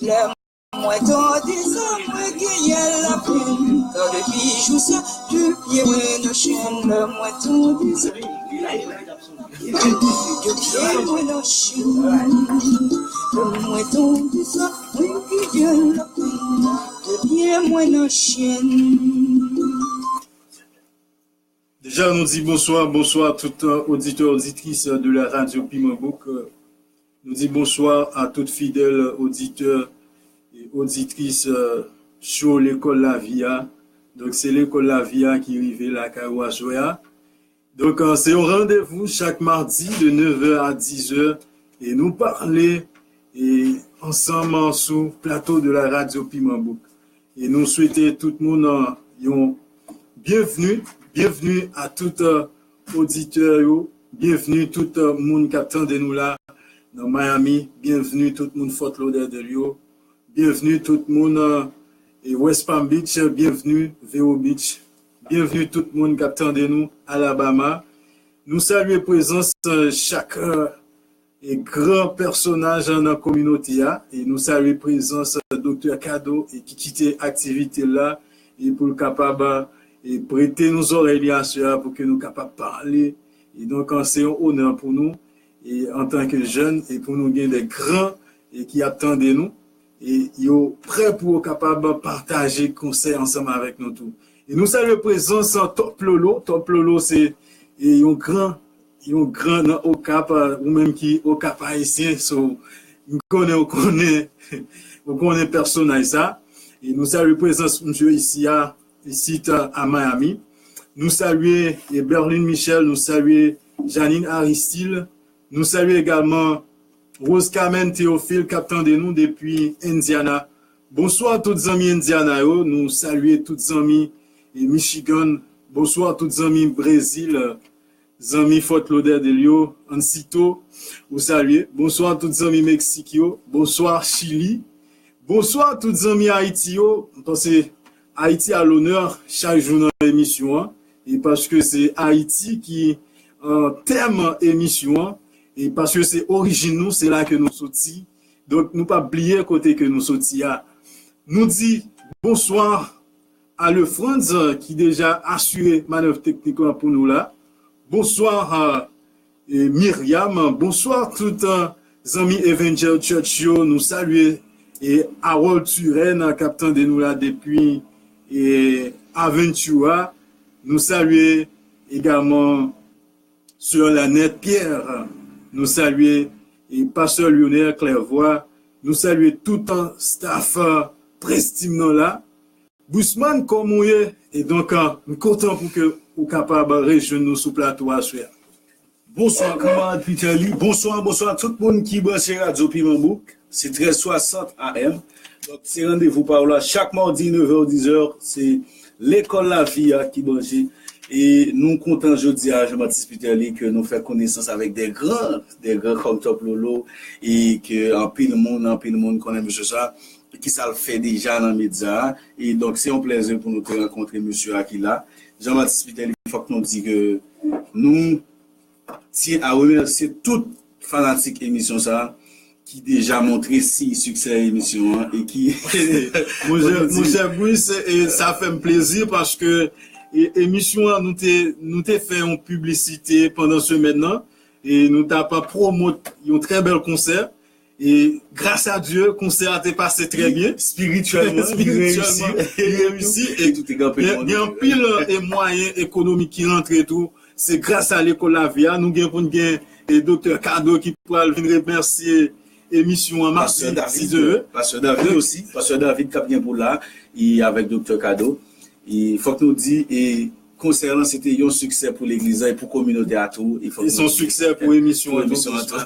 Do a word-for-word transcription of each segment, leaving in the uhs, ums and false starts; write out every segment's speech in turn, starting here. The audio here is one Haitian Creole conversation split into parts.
Lè mwen tande sa, mwen genyen lapenn. Depi jou sa, de pye mwen nan chenn. Lè mwen tande sa, de pye mwen nan chenn. Lè mwen tande sa, mwen genyen lapenn. De pye mwen nan chenn. Deja, nou di bonswa, bonswa tout, euh, oditè, oditris, euh, de la radio Piman Bouk. Euh, nou di bonswa a tout fidèl oditè e oditris, euh, show Lekòl Lavi a. Donk, se Lekòl Lavi a ki rive lakay ou aswè a. Donk, euh, se yon randevou chak madi de nev è a diz è. E nou pale e ansanm sou plato de la radio Piman Bouk. E nou swete tout moun, euh, yon byenvni, byenvni a tout, euh, oditè yo, byenvni tout, euh, moun k ap tande nou la nan Miami, byenvni tout moun Fort Lauderdale yo, byenvni tout moun, euh, e West Palm Beach, byenvni Vero Beach, byenvni tout moun k ap tande nou Alabama. Nou salye prezans, euh, chak, euh, e gran pèsonaj nan kominote a. E nou salye prezans Doktè Kado e ki kite aktivite l la e pou l kapab e prete nou zòrèy li aswè a pou ke nou kapab pale. E donk, se yon onè pou nou e antanke jèn e pou nou gen de gran e ki ap tande nou e yo prè pou yo kapab pataje konsèy ansanm avèk nou tou. E nou salye prezans Top Lolo. Top Lolo se e yon gran yon gran nan Okap, euh, ou menm ki Okap ayisyen, so, m konnen ou konnen, ou konnen pèsonaj sa. E nou salye prezans misye isi a, isit, euh, a Miami. Nou salye e Berlin Michel, nou salye Janine Aristil, nou salye egalman Rose Carmen Théophile k ap tande nou depi Indiana. Bonswa tout zanmi Indiana yo, nou salye tout zanmi e Michigan. Bonswa tout zanmi Brezil, zanmi Fort Lauderdale yo, Ansito, ou salye. Bonswa tout zanmi Meksik yo. Bonswa Chili. Bonswa tout zanmi Ayiti yo. M panse Ayiti a lonè chak jou nan emisyon an. E paske se Ayiti ki, euh, tèm emisyon an. E paske se orijin nou, se la ke nou soti. Donk, nou p ap bliye kote ke nou soti a. Nou di bonswa a Lefrantz, euh, ki deja asire manèv teknik lan pou nou la. Bonswa a, e, Myriam. Bonswa tout, euh, zanmi Evangel Church yo. Nou salye e Harold Turenne, euh, k ap tande nou la depi e Aventura. Nou salye egalman Sè Lanette Pierre. Nou salye e Pastè Lionel Clairvoy. Nou salye tout, euh, staff, euh, Prince Team nan la. Busman, kòman w ye? E donk, euh, m kontan pou ke ou kapab rejwenn nou sou plato a aswè a. Bonswa, kanmarad Peterly. Bonswa, bonswa tout moun ki branche Radyo Piman Bouk. Se trèz swasant A M. Donk, se randevou pa w la chak madi, nev è, diz è. Se Lekòl Lavi a ki branche. E nou kontan jodi a, Jean-Baptiste Peterly, ke nou fè konesans avèk de gran, de gran kòm Top Lolo, e ke anpil moun, anpil moun konnen mesye sa, ki sa l fè deja nan medya a. E donk, se yon plèzi pou nou te rankontre mesye a ki la. Jean-Baptiste Peterly, fòk nou di ke nou tyen a remèsye tout fanatik emisyon sa a ki deja montre siy siksè emisyon an e ki Monchè, monchè Brice, e sa fè m plezi paske e, emisyon an, nou te, nou te fè yon piblisite pandan semèn nan e nou t ap pwomot yon trè bèl konsè. E gras a Dye, konsè a te pase trè byen. Espirityèlman, li reyisi. Li reyisi. E tout te kanpe gen, gen anpil e mwayen ekonomik ki rantre tou. Se gras a Lekòl Lavi a. Nou gen pou n gen e Doktè Kado ki pral vin remèsye emisyon an madi diz è. Pastè David osi. Pastè David k ap gen pou la, e avèk Doktè Kado. E fòk nou di, e konsè lan se te yon siksè pou legliz la e pou kominote a tou. E fòk e se yon siksè pou emisyon an tou.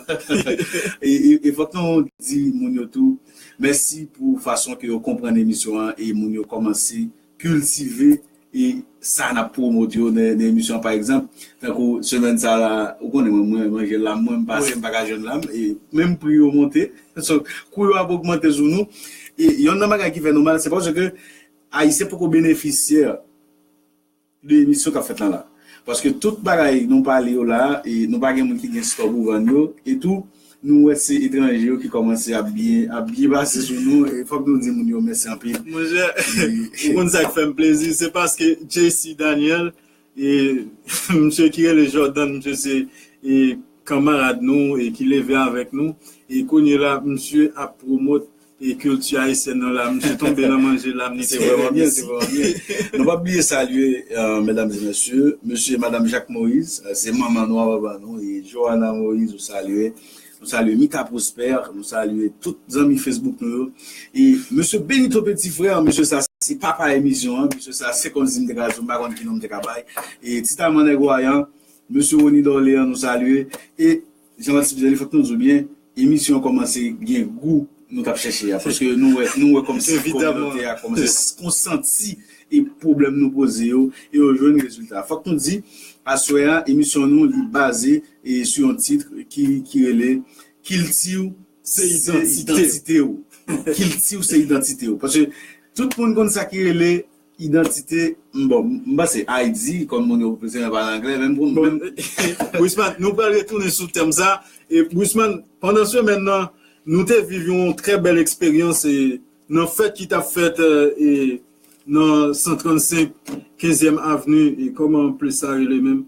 E, e, e fòk nou di moun yo tou, mèsi pou fason ke yo konprann emisyon an e moun yo kòmanse kiltive e sa n ap pwomot yo nan, nan emisyon an. Pa egzanp, tankou semèn sa la, ou konnen mwen, mwen manje lam, mwen m pase, m pa ka jwenn lam, e menm pri yo monte. So, kou yo ap ogmante sou nou. E yonn nan bagay ki fè nou mal, se paske Ayisyen poko benefisyè de emisyon k ap fèt lan la. Paske tout bagay nou pale yo la, e nou pa gen moun ki gen stòk pou vann yo, e tou, nou wè se etranje yo ki kòmanse ap byen, ap byen pase sou nou. E fòk nou di moun yo mèsi anpil. Monchè, ou konn sa k fè m plezi, se paske J C Daniel, e, misye ki rele Jordan, misye se, e, kanmarad nou e ki leve avèk nou. E kounye la, misye ap pwomot e kilti ayisyèn nan la, misye tonbe nan manje la, misye vrèman byen, se vrèman byen. Nou p ap bliye salye, euh, medam e mesye, mesye e madanm Jacques Moïse, euh, se manman nou a papa nou, e Johanna Moïse, ou salye. Nou salye Mita Prosper, nou salye tout zanmi Facebook nou yo. E mesye Benito Petit Frère, mesye sa se papa emisyon an, mesye sa se kòmsi m te ka di, m pa konn ki non m te ka bay. E Tita Manèg Wayan, mesye Rony Dorlean, nou salye. E Jean Baptiste Pitelli, fòk nou di w byen, emisyon an kòmanse gen gou nou t ap chèche a. Paske nou wè, nou wè kòmsi kominote a kòmanse konsanti e pwoblèm nou poze yo, e yo jwenn rezilta. Fòk nou di, aswè a, emisyon nou, li baze e sou yon tit ki, ki rele Kilti w se idantite w. Kilti w se idantite w. Paske tout moun konn sa ki rele idantite, m, bon, m panse I D, kòm moun yo prezidan pale anglè, menm pou bon, menm. Wisman, nou pral retounen sou tèm sa. E Wisman, pandan semèn nan, nou te viv yon trè bèl eksperyans e nan fèt ki t ap fèt e nan san trannsenk kenzyèm avni, e kòman plis sa rele menm?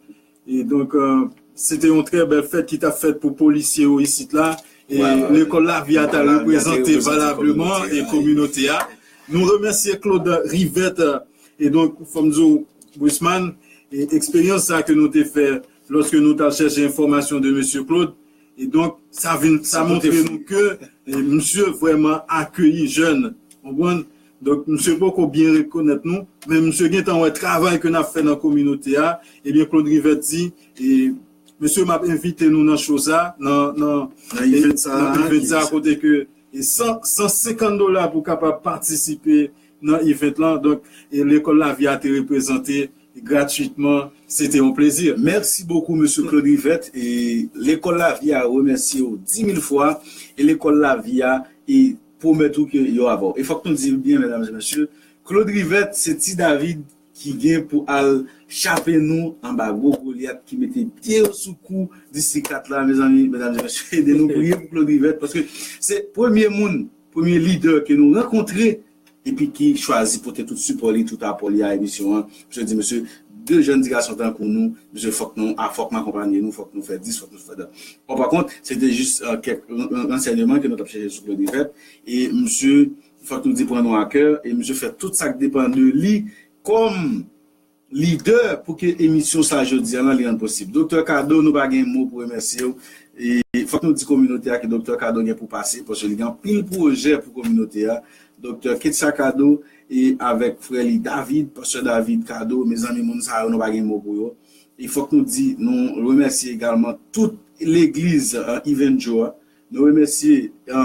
E donk, e, se te yon trè bèl fèt ki t ap fèt pou polisye yo isit la. E lekòl Lavi a t al reprezante valableman e kominote a. Nou remèsye Claude Rivette. E donk, fò m di w, Wisman, e eksperyans sa ke nou te fè lòske nou t al chèche enfòmasyon de mesye Claude, e donk, sa vin, sa montre nou ke e, misye vrèman akeyi jèn, konprann? Donk, misye poko byen rekonèt nou, men misye gentan wè travay ke n ap fè nan kominote a. Ebyen, Claude Rivette di, e, mesye, m ap envite nou nan show sa, nan, nan, nan event sa, nan event sa, kote ke e san, san senkant dola pou kapab patisipe nan event lan. Donk, e lekòl Lavi a te reprezante gratwitman. Se te yon plezi. Mèsi bokou, mesye Claude Rivette. E lekòl Lavi a remèsye w di mil fwa. E lekòl Lavi a e pwomèt ou ke yo avè w. E fòk nou di l byen, medam e mesye, Claude Rivette se ti David ki gen pou al chape nou anba gwo Golyat ki mete pye yo sou kou distrik kat la, mezanmi, medam e mesye, ede nou priye pou Claude Rivette, paske se premye moun, premye lidè ke nou rankontre, epi ki chwazi pote tout sipò li, tout apò li a emisyon an. Misye di, mesye, de jèn ti gason tankou nou, mesye, fòk nou, a, fòk nou akonpanye nou, fòk nou fè dis, fòk nou fè dat. Bon, pa kont, se te jis, e, kèk ran-, ran-, ransèyman ke nou t ap chèche sou Claude Rivette, e misye, fòk nou di, pran nou a kè, e misye fè tout sa k depann de li kòm lidè pou ke emisyon sa jodi a lan li rann posib. Doktè Kado, nou pa gen mo pou remèsye w. E fòk nou di kominote a ke Doktè Kado gen pou pase, paske li gen anpil pwojè pou kominote a. Doktè Ketsa Kado e avèk frè li David, pastè David Kado, mezanmi, moun sa yo, nou pa gen mo pou yo. E fòk nou di, nou remèsye egalman tout legliz, e, Even Joe a. Nou remèsye, e,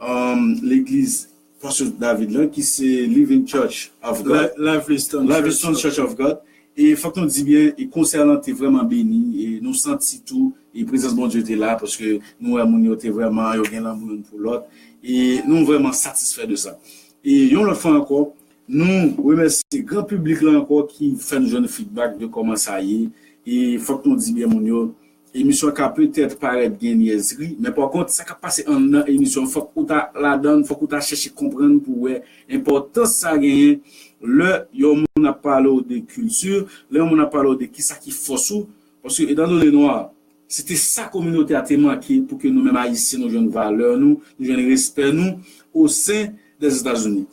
um, legliz Pastè David lan, ki se Living Church of God. Livingston Church of God. E fòk nou di byen, e konsè lan te vrèman beni, e nou santi tou, e prezans Bondye te la, paske nou wè moun yo te vrèman, yo gen lanmou youn pou lòt, e nou vrèman satisfè de sa. E yon lòt fwa ankò, nou remèsye gran piblik la ankò ki fè nou jwenn feedback de kòman sa ye, e fòk nou di byen moun yo, emisyon an ka petèt parèt gen nyèzri, men pa kont, sa k ap pase anndan emisyon an, fòk ou ta ladan l, fòk ou ta chèche konprann pou wè enpòtans sa genyen lè yon moun ap pale w de kilti, lè yon moun ap pale w de kisa ki fòs ou, paske etandone nwa, se te sa kominote a te manke pou ke nou menm Ayisyen nou jwenn valè nou, nou jwenn respè nou o sen dèzetazini.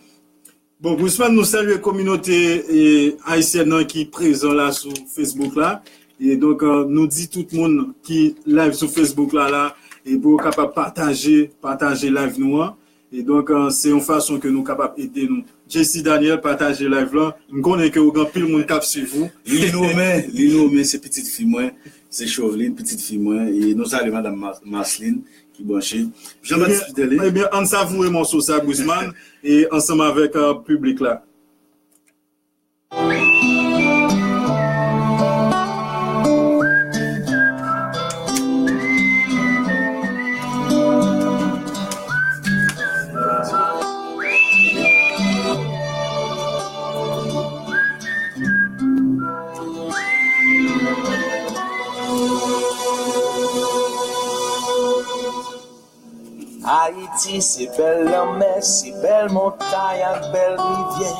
Bon, Grisman, nou salye kominote e, ayisyèn nan ki prezan la sou Facebook la. E donk, e, nou di tout moun ki live sou Facebook la, la, e pou yo kapab pataje, pataje live nou an. E donk, e, se yon fason ke nou kapab ede nou. J C Daniel, pataje live lan. M konnen ke ou gen anpil moun k ap swiv ou. Li nonmen, li nonmen, se pitit fi mwen, se Chauveline, pitit fi mwen. E nou salye madanm Mar-, Marceline. Ki branche. Jean Baptiste Pitelli. Ebyen, ann savoure mòso sa, Grisman, e ansanm avèk, e, piblik la. Ayiti se bèl lanmè, se bèl montay ak bèl rivyè,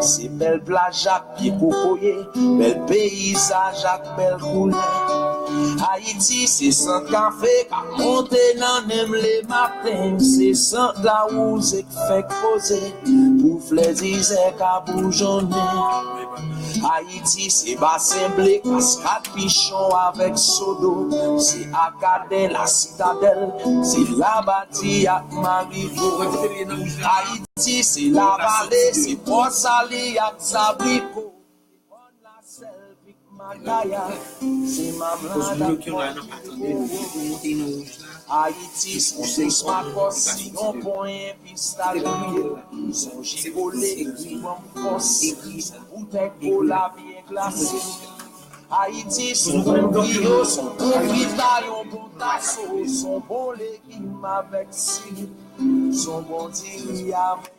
se bèl plaj ak pye kokoye, bèl peyizaj ak bèl koulè. Ayiti se sant kafe k ap monte nan nen m lematen, se sant lawouze k fenk poze pou flè dizè ka boujonnen. Ayiti se basen ble, kaskad pichon avèk sodo, se Akaden, Lasitadèl, se Labadi ak Marigo. Ayiti se Lavale, se Pòsali ak Zabriko, se Bòn Lasèl, Pik Makaya, se Mamlad ak Pòdipoko. Ayiti se yon jis makòs, se yon ponyen pistachye, se yon jikole ki ban m fòs, se yon boutèy kola byen glase. Ayiti se yon bon griyo, se yon bon pita, yon bon taso, se yon bon legim avèk sik, se yon bon diri avèk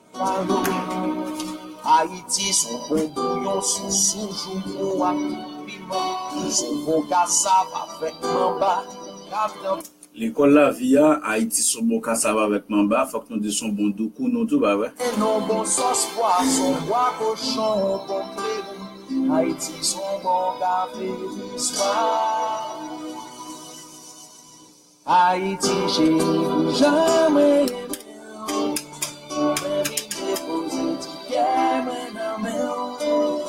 Ayiti se yon bon bouyon, se yon soujou pou ak piman, se yon bon kasav avèk manba k ap tanpe. Lekòl lavi a, Ayiti se yon bon kasav avèk manba, fòk nou di se yon bon doukounou tou, pa vre? Yon bon sòs pwason, pwa kochon, yon bon kredi. Ayiti se yon bon kafe di swa. Ayiti cheri, pou jan mwen renmen w, mwen vin depoze ti kè mwen nan men w.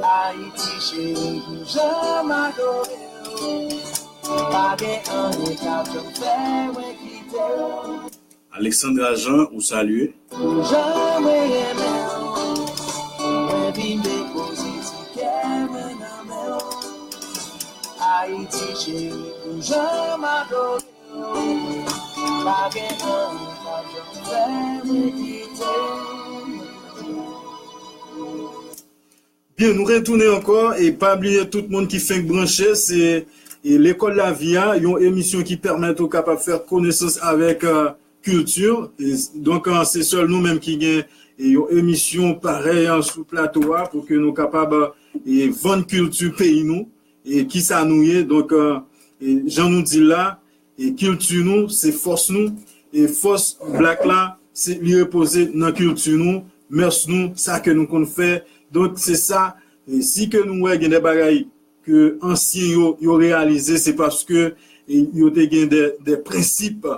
Ayiti cheri, pou jan m adore w, pa gen anyen k ap janm fè mwen kite w. Alexandra Jean, ou salye. Pou jan mwen renmen w, mwen vin depoze ti kè mwen nan men w. Ayiti cheri, pou jan m adore w, pa gen anyen k ap janm fè mwen kite w. Byen, nou retounen ankò, e pa bliye tout moun ki fenk branche, se, e, Lekòl Lavi a, yon emisyon ki pèmèt ou kapab fè konesans avèk, e, kilti. E, donk, e, se sèl nou menm ki gen, e, yon emisyon parèy, e, sou plato a pou ke nou kapab, e, vann kilti peyi nou, e, kisa nou ye. Donk, e, e, jan nou di l la, e kilti nou, se fòs nou, e fòs Black la, se, li repoze nan kilti nou, mœurs nou, sa ke nou konn fè. Donk, se sa, e si ke nou wè gen de bagay ke ansyen yo, yo reyalize, se paske, e, yo te gen de, de prensip.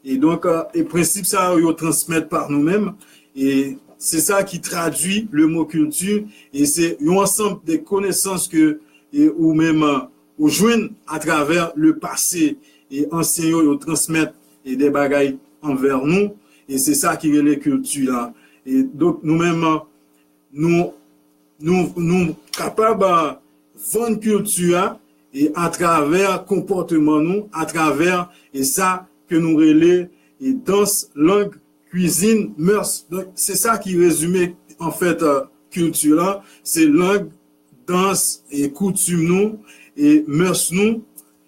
E donk, e, e prensip sa yo, yo transmèt pa nou menm. E se sa ki tradui le mo kilti. E se yon ansanm de konesans ke, e, ou menm, e, ou jwenn atravè le pase, e ansyen yo, yo transmèt, e de bagay anvè nou, e se sa ki rele kilti la. E donk, nou menm, nou, nou, nou kapab, e, vann kilti a, e atravè konpòteman nou, atravè, e sa ke nou rele, e dans, lang, kwizin, mœurs. Donk, se sa ki rezime, anfèt, e, kilti la. Se lang, dans, e koutim nou, e mœurs nou.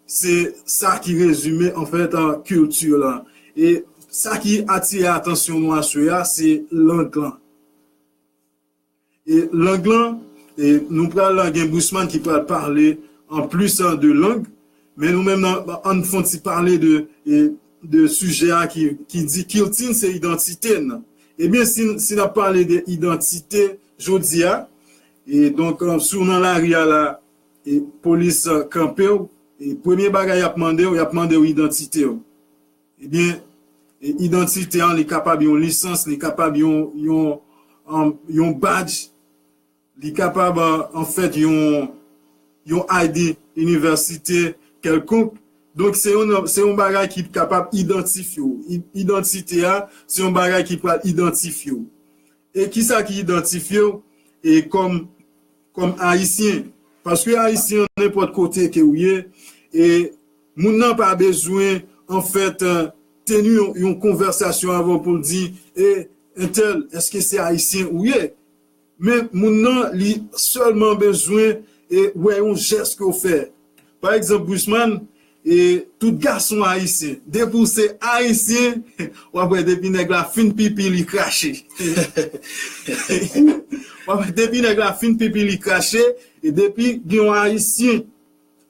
Se sa ki rezime, anfèt, e, kilti la. E sa ki atire atansyon nou aswè a, se lang lan. E lang lan, e nou pral gen Bruceman ki pral pale an plis, e, de lang, men nou menm nan, ann fè yon ti pale de, e, de sijè a ki, ki di kilti n se idantite n. Ebyen, si, si n ap pale de idantite jodi a, e donk, e, si w nan lari a la, e polis, e, kanpe w, e premye bagay y ap mande w, y ap mande w idantite w. Ebyen, e idantite an, li kapab yon lisans, li kapab yon, yon, um, yon badge, li kapab, uh, anfèt, yon, yon I D inivèsite kèlkonk. Donk, se yon, se yon bagay ki kapab idantifye w. I-, idantite a, se yon bagay ki pral idantifye w. E kisa ki idantifye w? E kòm, kòm Ayisyen. Paske Ayisyen, nenpòt kote ke w ye, e moun nan pa bezwen, anfèt, eh, teni yon, yon konvèsasyon avè w pou l di, e, entèl, èske se Ayisyen ou ye? Men moun nan, li sèlman bezwen, e, wè yon jès ke w fè. Pa egzanp, Bruceman, e tout gason ayisyen, depi w se ayisyen, w ap wè depi nèg la fin pipi, li krache. W ap wè depi nèg la fin pipi, li krache, e depi gen yon ayisyen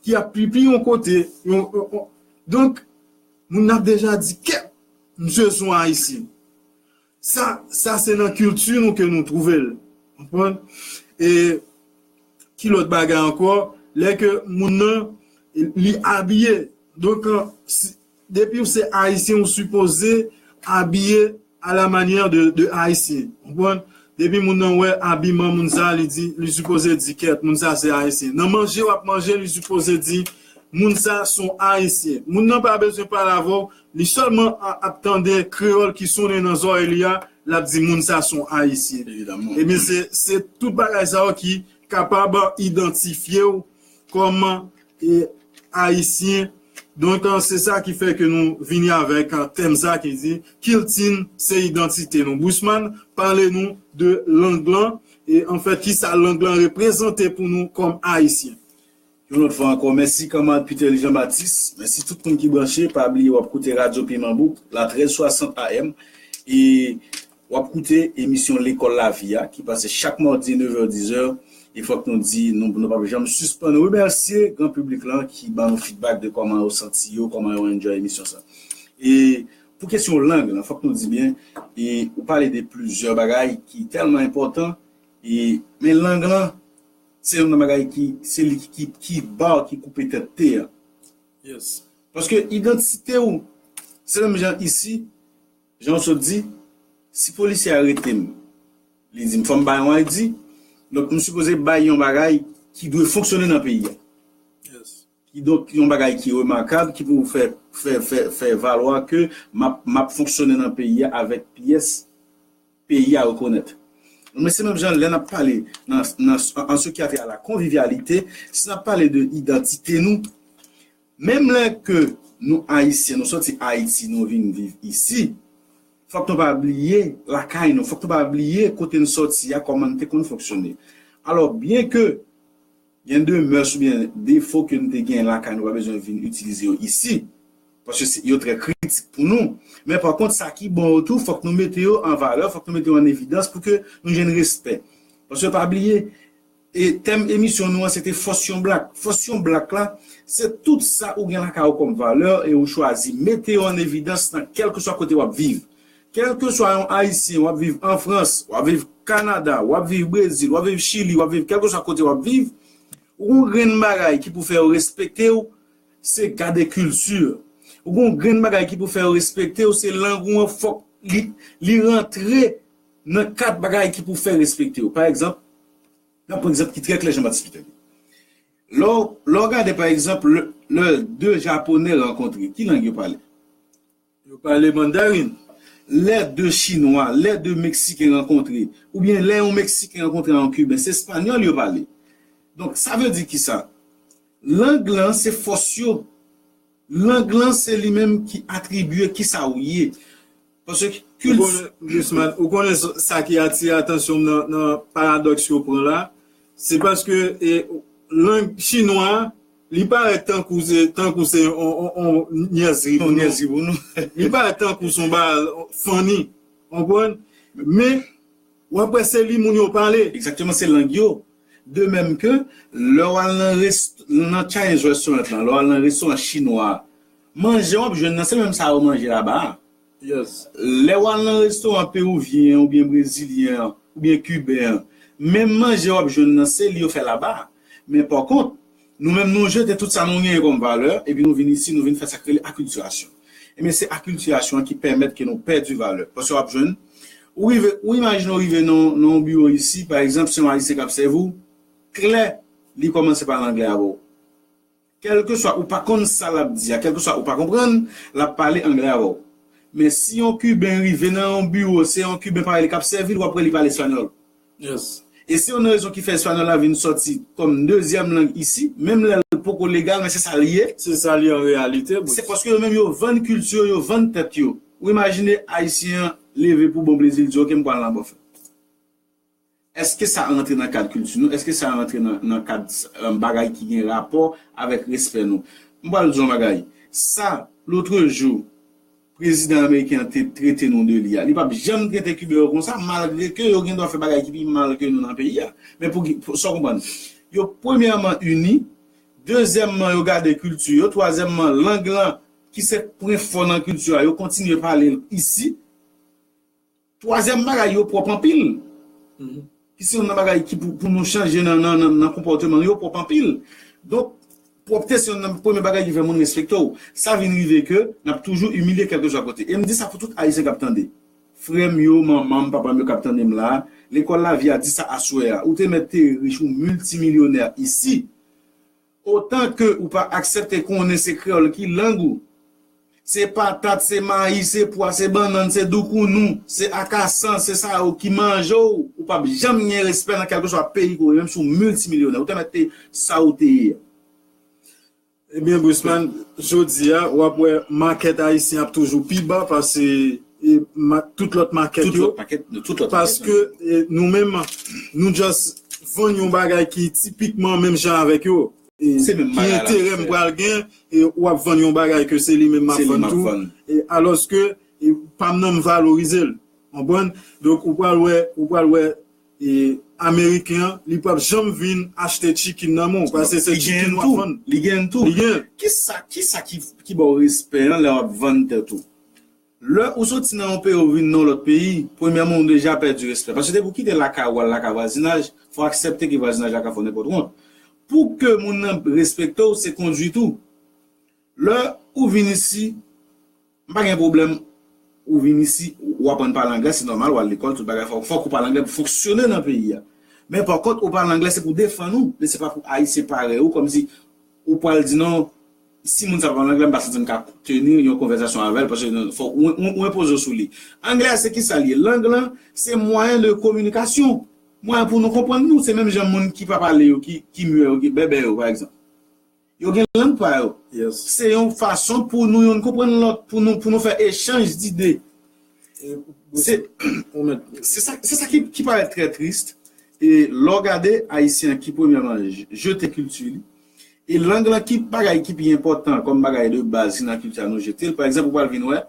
ki ap pipi yon kote, yon, yon, yon, donk, moun nan ap deja di, kèt, Misye se yon Ayisyen. Sa, sa se nan kilti nou ke nou twouve l. Konprann? E ki lòt bagay ankò? Lè ke moun nan, li abiye. Donk, an, si, depi w se Ayisyen, ou sipoze abiye à la manière de, de Ayisyen. Konprann? Depi moun nan wè abiman moun sa, li di, li sipoze di, kèt, moun sa se Ayisyen. Nan manje w ap manje, li sipoze di, moun sa se yon Ayisyen. Moun nan pa bezwen pale avè w, li sèlman a- ap tande kreyòl ki sonnen nan zòrèy li a, l ap di moun sa se yon Ayisyen. Evidaman. Ebyen, se, se tout bagay sa yo ki kapab idantifye w kòm, e, Ayisyen. Donk, an, se sa ki fè ke nou vini avèk, an, tèm sa ki di, kilti n se idantite nou. Bousman, pale nou de lang lan, e anfèt, kisa lang lan reprezante pou nou kòm Ayisyen. Yon lòt fwa ankò, mèsi kanmarad Peterly Jean Baptiste, mèsi tout moun ki branche, pa bliye w ap koute Radyo Piman Bouk, la trèz swasant A M, e w ap koute emisyon Lekòl Lavi a, ki pase chak madi nèf è, diz è, e fòk nou di, nou, nou p ap janm sispann remèsye gran piblik lan ki ban nou feedback de kòman yo santi yo, kòman yo enjoy emisyon sa. E pou kesyon lang lan, fòk nou di byen, e ou pale de plizyè bagay ki tèlman enpòtan, e, men lang lan, se youn nan bagay ki, se li ki, ki, ki ba w, ki koupe tèt te a. Yes. Paske idantite w, se menm jan isi, jan w sot di, si polisye a arete m, li di m fò m bay yon I D, donk m sipoze bay yon bagay ki dwe fonksyone nan peyi a. Yes. Ki donk yon bagay ki remakab, ki pou fè, fè, fè, fè valwa ke m ap, m ap fonksyone nan peyi a avèk pyès peyi a rekonèt. Men se menm jan lè n ap pale nan, nan, an, an ce qui a trait à la convivialité, si n ap pale de idantite nou, menm lè ke nou Ayisyen, nou sòti Ayiti, nou vin viv isi, fòk nou pa bliye lakay nou, fòk nou pa bliye kote n sòti a, kòman n te konn fonksyone. Alò, byen ke gen de mès oubyen defo ke nou te gen lakay nou pa bezwen vin itilize yo isi, paske se, yo trè kritik pou nou. Men pa kont, sa ki bon yo tou, fòk nou mete yo an valè, fòk nou mete yo an evidans pou ke nou jwenn respè. Paske pa bliye, e tèm emisyon nou an, se te fòs yon blak. Fòs yon blak la, se tout sa ou gen lakay ou kòm valè e ou chwazi mete yo an evidans nan kèlkeswa kote w ap viv. Kèlkeswa yon Ayisyen, w ap viv an Frans, w ap viv Kanada, w ap viv Brezil, w ap viv Chili, w ap viv kèlkeswa kote w ap viv, ou gon grenn bagay ki pou fè yo respekte w, se gade kilti. Ou gon grenn bagay ki pou fè yo respekte w, se lang ou an, fòk li, li rantre nan kad bagay ki pou fè respekte w. Pa egzanp, nan pran egzanp ki trè klè, Jean Baptiste Peter. Lè w, lè w gade, pa egzanp, lè, lè de Japonè rankontre, ki lang yo pale? Yo pale mandarin. Lè de Chinwa, lè de Meksiken rankontre, oubyen lè yon Meksiken rankontre a yon Kiben, se espanyòl yo pale. Donk, sa vle di kisa? Lang lan, se fòs yo. Lang lan, se li menm ki atribye kisa ou ye. Paske kilti. Ou konnen, Gusman, ou konnen sa ki atire atansyon m nan, nan paradòks yo pran la? Se paske, e, lang chinwa a, li parèt tankou se, tankou se on, on, on nyèzri pou nou. Nyèzri pou nou. Li parèt tankou se on bagay funny. Konprann? Men, w ap wè se li moun yo pale. Egzakteman, se lang yo. De menm ke, lè w al nan rest-, nan Chinese restaurant lan, lè w al nan restoran chinwa a, manje w ap jwenn nan, se menm sa yo manje laba a. Yes. Lè w al nan restoran pewouvyen an, oubyen brezilyen an, oubyen kiben an, menm manje w ap jwenn nan, se li yo fè laba a. Men pa kont, nou menm nou jete tout sa nou genyen kòm valè, epi nou vin isi, nou vin fè sa k rele akiltirasyon. Ebyen, se akiltirasyon an ki pèmèt ke nou pèdi valè. Paske w ap jwenn, ou rive, ou imajine w rive nan, nan yon biwo isi, pa egzanp, se yon Ayisyen k ap sèvi w, klè, li kòmanse pale anglè avè w. Kèlkeswa ou pa konn sa l ap di a, kèlkeswa ou pa konprann, l ap pale anglè avè w. Men si yon Kiben rive nan yon biwo, se yon Kiben parèy li k ap sèvi l, w ap wè li pale espanyòl. Yes. E se youn nan rezon ki fè espanyòl la vin sòti kòm dezyèm lang isi, menm lè l poko legal, men se sa l ye. Se sa l ye an reyalite, bro. Se paske yo menm yo vann kilti yo, yo vann tèt yo. Ou imajine Ayisyen an leve pou bon plezi, l di, "Oke, m pral nan bòfè." Èske sa rantre nan kad kilti nou? Èske sa rantre nan, nan kad, eh, bagay ki gen rapò avèk respè nou? M pral di yon bagay. Sa, lotrejou, prezidan ameriken an te trete nou de li a, li p ap janm trete Kiben yo konsa, malgre ke yo gen dwa fè bagay ki pi mal ke nou nan peyi a. Men pou ki, pou, sa w konprann? Yo premyèman ini, dezyèmman, yo gade kilti yo, twazyèmman, lang lan, ki se pwen fò nan kilti a, yo kontinye pale l isi. Twazyèm bagay, yo pwòp anpil. Ki se youn nan bagay ki pou, pou nou chanje nan, nan, nan, nan konpòteman nou, yo pwòp anpil. Donk, pwòpte se youn nan premye bagay ki fè moun respekte w. Sa vin rive ke n ap toujou imilye kèlkeswa kote. E m di sa pou tout Ayisyen k ap tande. Frè m yo, manman m, papa m yo k ap tande m la, lekòl lavi a di sa aswè a. Ou te mèt te rich, ou miltimilyonè isi. Otan ke ou pa aksepte konnen se kreyòl ki lang ou, se patat, se mayi, se pwa, se bannann, se doukounou, se akasan, se sa yo ki manje w, ou p ap janm gen respè nan kèlkeswa peyi ke w ye, menm si w miltimilyonè. Ou te mèt te sa ou te ye a. Ebyen, Brisman, jodi a, w ap wè makèt ayisyen ap toujou pi ba pase e, ma, tout lòt makèt yo. Tout lòt makèt, tout lòt makèt. Paske e, nou menm, nou just vann yon bagay ki tipikman menm jan avèk yo. E, se menm bagay la. Ki enterè m pral gen, e w ap vann yon bagay ke se li menm m ap vann tou. E, alòske, e, pa m nan m valorize l. Konprann? Donk, ou pral wè, ou pral wè, e, Ameriken an, li p ap janm vin achte chicken nan men w, paske se chicken w ap vann. Li gen tou. Li gen. Kisa, kisa ki, ki ba w respè an lè w ap vann tèt ou? Lè ou soti nan yon peyi, ou vin nan yon lòt peyi, premyèman, ou deja pèdi respè. Paske depi ou kite lakay ou al lakay vwazinaj, fò w aksepte ke vwazinaj la ka fè w nenpòt wont. Pou ke moun nan respekte w, se kondwit ou. Lè ou vin isi, m pa gen pwoblèm, ou vin isi, ou aprann pale anglè, se nòmal, ou al lekòl, tout bagay, fòk, fòk ou pale anglè pou fonksyone nan peyi a. Men pa kont, ou pale anglè, se pou defann ou, men se pa pou Ayisyen parèy ou, kòmsi ou pral di non, si moun sa pa pale anglè, m pa santi m ka teni yon konvèsasyon avè l, paske non, fò ou, ou, ou enpoze w sou li. Anglè a se kisa l ye? Lang lan, se mwayen de kominikasyon. Mwayen pou nou konprann nou. Se menm jan moun ki pa pale yo, ki, ki mye yo, ki bèbè yo, pa egzanp. Yo gen lang pa yo. Yes. Se yon fason pou nou youn konprann lòt, pou nou, pou nou fè echanj dide. Se, se sa, se sa ki, ki parèt trè tris. E lè w gade Ayisyen ki premyèman je-, jete kilti li, e lang lan ki bagay ki pi enpòtan kòm bagay de baz ki nan kilti a nou jete l. Pa egzanp, ou pral vin wè,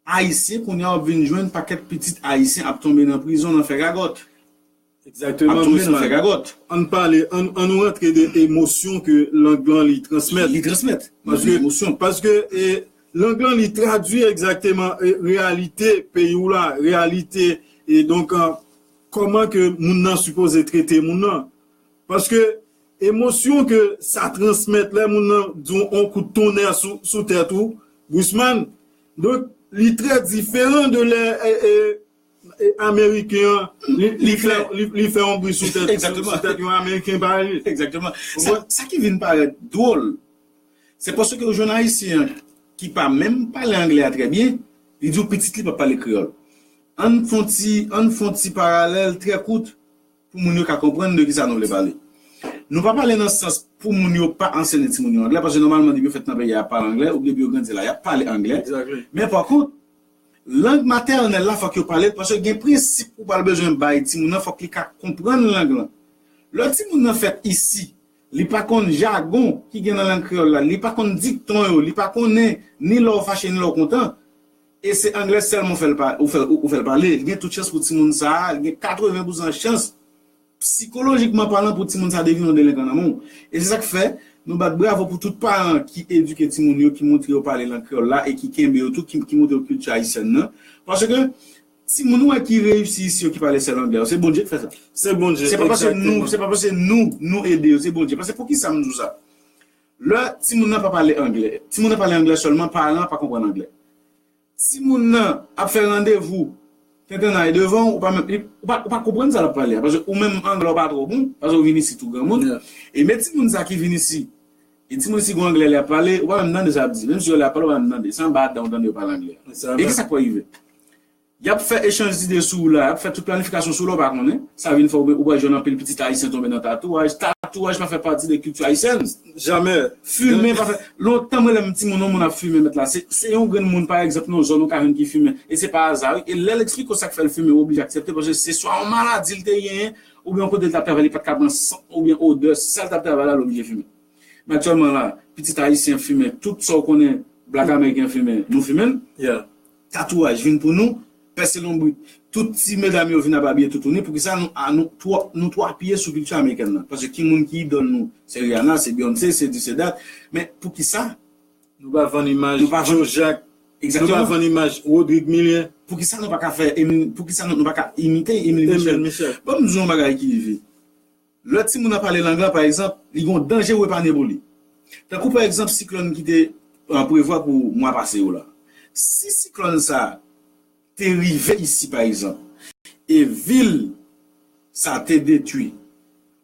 Ayisyen kounye a w ap vin jwenn pakèt pitit Ayisyen ap tonbe nan prizon nan fè gagòt. Egzakteman, ap tonbe nan fè gagòt. Ann pale, ann, ann nou rantre de emosyon ke lang lan li transmèt. Li transmèt. Paske, emosyon. Paske, e, lang lan li tradui egzakteman, e, reyalite peyi w la, reyalite, e donk, e, kòman ke moun nan sipoze trete moun nan. Paske emosyon ke sa transmèt lè moun nan di w on kout tonnè sou, sou tèt ou, Brisman, donk, li trè diferan de lè, e, e, e, Ameriken an, li, li fè, li, li fè yon bri sou tèt, sou, sou tèt yon Ameriken parèy li. Egzakteman. Sa, sa ki vin parèt dwòl, se paske ou jwenn Ayisyen an ki pa menm pale anglè a trè byen, li di w pitit li p ap pale kreyòl. Ann fè yon ti, ann fè yon ti paralèl trè kout pou moun yo ka konprann de kisa nou vle pale. Nou pa pale nan sans pou moun yo pa anseye timoun yo anglè, paske nòmalman depi yo fèt nan peyi a, y ap pale anglè, oubyen depi yo grandi la, y ap pale anglè. Exactly. Men pa kont, lang matènèl la, fòk yo pale l, paske gen prensip ou pral bezwen bay timoun nan, fòk li ka konprann lang lan. Lè timoun nan fèt isi, li pa konn jagon ki gen nan lang kreyòl la, li pa konn dikton yo, li pa konnen ni lè w fache ni lè w kontan, e se anglè sèlman w fè l pa-, ou fè, ou fè l pale, li gen tout chans pou timoun sa a, li gen katreven pousan chans, sikolojikman palan, pou timoun sa a devni yon delenkan nan men w. E se sa k fè, nou bat bravo pou tout paran ki edike timoun yo, ki montre yo pale lang kreyòl la e ki kenbe yo tou, ki, ki montre yo kilti ayisyèn nan. Paske timoun ou wè ki reyisi isi yo ki pale sèl anglè yo, se Bondye k fè sa. Se Bondye, egzakteman. Se pa paske nou, se pa paske nou, nou ede yo, se Bondye. Paske poukisa m di w sa? Lè timoun nan pa pale anglè, timoun nan pale anglè sèlman, paran an pa konprann anglè. Timoun nan ap fè randevou, tenten nan devan w, ou pa menm, ou pa, ou pa konprann sa l ap pale a, paske ou menm anglè w pa twò bon, paske ou vin isit ou granmoun. Yeah. E men timoun sa ki vin isi, e timoun isi gon anglè li ap pale, ou pa menm tande sa l ap di. Menm si yo lè ap pale, ou pa menm tande. Se anba dan w tande yo pale anglè a. E kisa k pral rive? Y ap fè echanj dide sou ou la, y ap fè tout planifikasyon sou ou la, ou pa konnen. Sa vin fè ou, ou pral jwenn anpil pitit ayisyen tonbe nan tatouaj. Tatouaj pa fè pati de kilti ayisyèn. Jamè. Fimen pa fè. Lontan, mwen, lè m timoun, yon moun ap fimen, mèt la. Se, se yon grenn moun, pa egzanp, nan yon zòn ou ka jwenn ki fimen. E se pa aza, wi. E lè l eksplike w sa k fè l fimen, ou oblije aksepte, paske se swa yon maladi l te genyen, oubyen yon kote l t ap travay, li pa t ka pran sant oubyen odè, sa l t ap travay la, l oblije fimen. Men aktyèlman la, pitit ayisyen fimen, tout sa w konnen, blak ameriken fimen, nou fimen l. Yeah. Tatouaj vin pou nou, pèse lonbrit. Tout ti medam yo vin ap abiye toutouni. Poukisa nou, a, nou twò, nou twò apiye sou kilti amerikèn nan? Paske ki moun ki idòl nou? Se Rihanna, se Beyoncé, se this, se that. Men poukisa Nou pa vann imaj Joe Jacques. Nou pa vann imaj Rodrigue Milien. Poukisa nou pa ka fè Emile, poukisa nou, nou pa ka imite Emile Michel? Ban m di yon bagay ki rive. Lè timoun nan pale lang lan, pa egzanp, li gen yon danje ou epanye pou li. Tankou pa egzanp siklòn ki te an prevwa pou mwa pase yo la. Si siklòn sa te rive isi pa egzanp, e vil sa te detwi,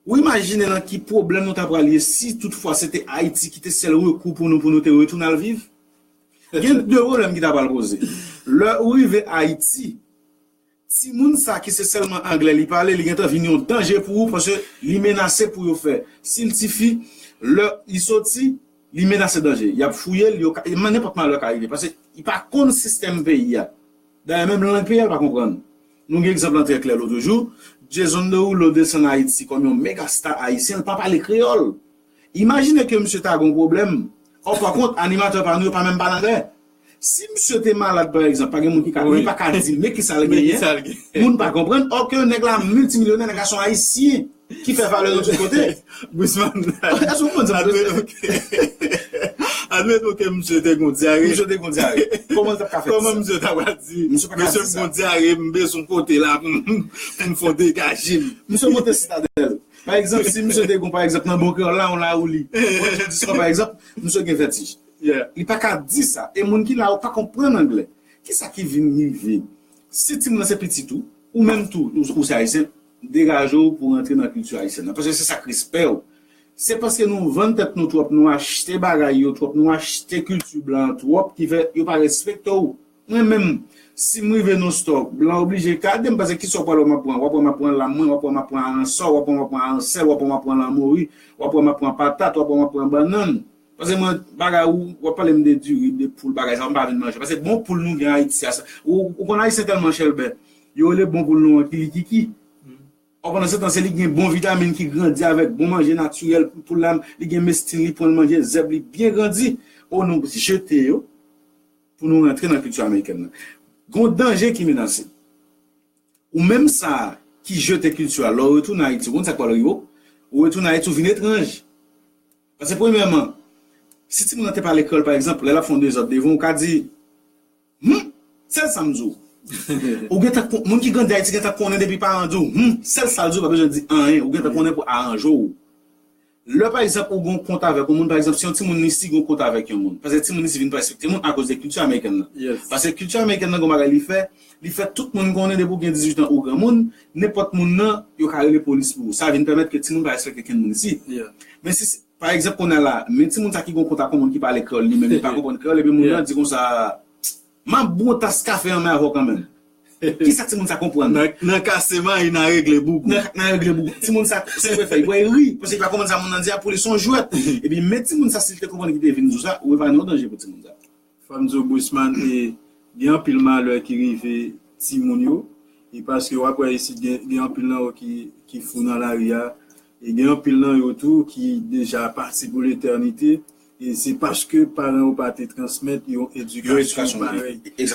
ou imajine nan ki pwoblèm nou ta pral ye si toutfwa se te Ayiti ki te sèl rekou pou nou, pou nou te retounen al viv? Gen de pwoblèm ki ta pral poze. Lè ou rive Ayiti, timoun sa ki se sèlman anglè li pale, li gentan vin yon danje pou ou, paske li menase pou yo fè. Si l tifi, lè li soti, li menase danje. Y ap fouye l, yo ka, nenpòt malè ka rive, paske li pa konn sistèm peyi a. Dayè, menm lang peyi a, l pa konprann. Nou gen egzanp lan trè klè lòt jou. Jason Derulo desann Ayiti kòm yon mega star ayisyen, l pa pale kreyòl. Imajine ke misye ta gen yon pwoblèm. Ò, pa kont, animatè pa nou yo pa menm pale anglè. Si misye te malad, pa egzanp, pa gen moun ki ka, li pa ka di men kisa l genyen, moun pa konprann. Ò ke nèg la miltimilyonè, nèg la se yon ayisyen ki fè valè yo tout kote. Brisman, èske w konprann sa m vle di? Admeton ke misye te gon dyare. Misye te gon dyare. Kòman l t ap ka fè sa? Kòman misye ta pral di, mesye, m gon dyare, m bezwen kote la pou m, pou m fè yon degaje m? Misye monte Sitadèl. Pa egzanp, si misye te gon, pa egzanp, nan Bon Kreyòl la, yon lawouli. Yon jodi swa, pa egzanp, misye gen vètij. Li pa ka di sa. E moun ki la yo pa konprann anglè. Kisa ki vin rive? Si timoun nan se pitit ou, ou menm tou, ou, ou se ayisyen, degaje w pou w rantre nan kilti ayisyèn nan. Paske se sa k respè w. Se paske nou vann tèt nou twòp, nou achte bagay yo twòp, nou achte kilti blan an twòp, ki fè yo pa respekte w. Mwen menm, si m rive nan store, blan oblije gade m, paske kisa w pral wè m ap pran? W ap wè m ap pran lam mwen, w ap wè m ap pran aransò, w ap wè m ap pran aransèl, w ap wè m ap pran lanmori, w ap wè m ap pran patat, w ap wè m ap pran bannann. Paske mwen, bagay ou, w ap pale m de diri, de poul, bagay sa, m pa vin manje. Paske bon poul nou gen Ayiti a, sa, ou, ou konn Ayisyen tèlman chèlbè. Yo rele bon poul nou an kilikiki. Ò, pandan se tan, se li ki gen bon vitamin, ki grandi avèk bon manje natirèl pou, pou lam, li gen mestin, li pran manje, zèb, li byen grandi. Ò, nou jete yo pou nou rantre nan kilti amerikèn nan. Gon danje ki menase. Ou menm sa ki jete kilti a, lè w retounen Ayiti, ou konn sa k pral rive w? Ou retounen Ayiti, ou vin etranj. Paske premyèman, si timoun nan te pale kreyòl, pa egzanp, lè l ap fè yon dezòd devan w, ou ka di, "Hum, sèl sa m di w." Ou gentan kon-, moun ki grandi Ayiti gentan konnen depi paran di w, "Hum," sèl sa l di w, pa bezwen di anyen, ou gentan konnen pou aranje w. Lè, pa egzanp, ou gen yon kont avèk yon moun, pa egzanp, si yon timoun isi gen yon kont avèk yon moun, paske timoun isi vin pa respekte moun akoz de kilti amerikèn nan. Paske kilti amerikèn nan, gen yon bagay li fè, li fè tout moun konnen depi w gen dizuit an ou granmoun, nenpòt moun nan, yo ka rele polis pou ou. Sa vin pèmèt ke timoun pa respekte kenn moun isi. Men si, pa egzanp, kounye a la, men timoun sa ki gen yon kont ak yon moun ki pale kreyòl, li menm li pa konprann kreyòl, epi moun nan di konsa, "M ap bwè yon tas kafe anmè avè w kanmenm." Kisa timoun sa konprann? Nan, nan kase mayi, nan regle bougou. Nan, nan regle bougou. Timoun sa, sa l prefere, li prefere ri, paske li pa konprann sa moun nan di a, pou li se yon jwèt. Epi men timoun sa, si l te konprann ki te vin di w sa, ou epanye yon danje pou timoun sa. Fò m di w, Brisman, e, gen anpil malè ki rive timoun yo, e paske w ap wè isit gen, gen anpil nan yo ki, ki fou nan lari a, e gen anpil nan yo tou ki deja pati pou letènite, e se paske paran yo pa te transmèt yon edikasyon parèy. E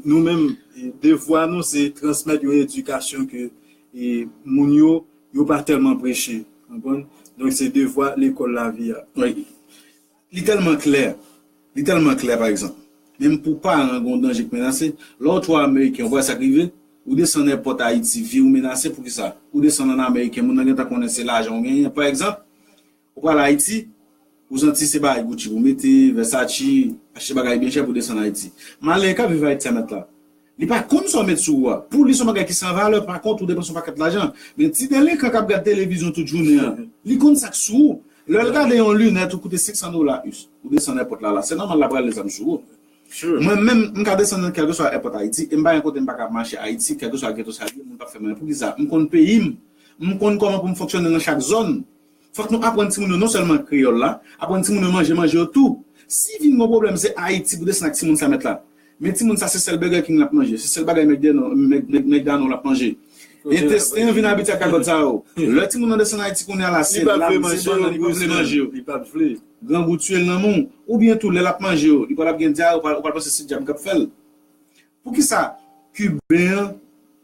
nou menm, e devwa nou, se transmèt yon edikasyon ke, e moun yo, yo pa tèlman preche, konprann? Donk, se devwa lekòl lavi a. Li tèlman klè. Li tèlman klè, pa egzanp. Menm pou paran, gen yon danje k menase. Lè w twò ameriken, ou pa wè sa k rive? Ou desann èpòt Ayiti, vi w menase, poukisa? Ou desann ann ameriken, moun nan gentan konnen se lajan w genyen. Pa egzanp, ou pral Ayiti, ou santi se bagay Gucci pou mete, Versace, achte bagay byen chè pou desann Ayiti. Malere k ap viv Ayiti a mèt la. Li pa konn sa w met sou ou a. Pou li, se yon bagay ki san valè. Pa kont, ou depanse yon pakèt lajan. Men ti delenkan k ap gad televizyon tout jounen an, li konn sa k sou ou. Lè l gade yon linèt ou koute senk san dola us, ou desann èpòt la, la, se nòmal l ap rale zam sou ou. Mwen menm, m ka desann nan kèlkeswa èpòt Ayiti, e m pa gen kote m pa ka mache Ayiti, kèlkeswa geto sa l ye, moun p ap fè m anyen. Poukisa? M konn peyi m. M konn kòman pou m fonksyone nan chak zòn. Fòk nou aprann timoun yo non sèlman kreyòl la, aprann timoun yo manje manje yo tou. Si vin gon pwoblèm, se Ayiti pou desann ak timoun sa mèt la. Men timoun sa se sèl Burger King l ap manje, se sèl bagay McDonald, Mc-, Mc-, McDonald l ap manje. Entesten an vin abitye ak gagòt sa yo. Lè timoun nan desann Ayiti kounye a la, se lam, se bannann, li pa vle manje yo. Grangou tiye l nan men w. Oubyen tou, lè l ap manje yo, li pral ap gen dyare, ou pral, ou pral panse se dyab k ap fè l. Poukisa Kiben an,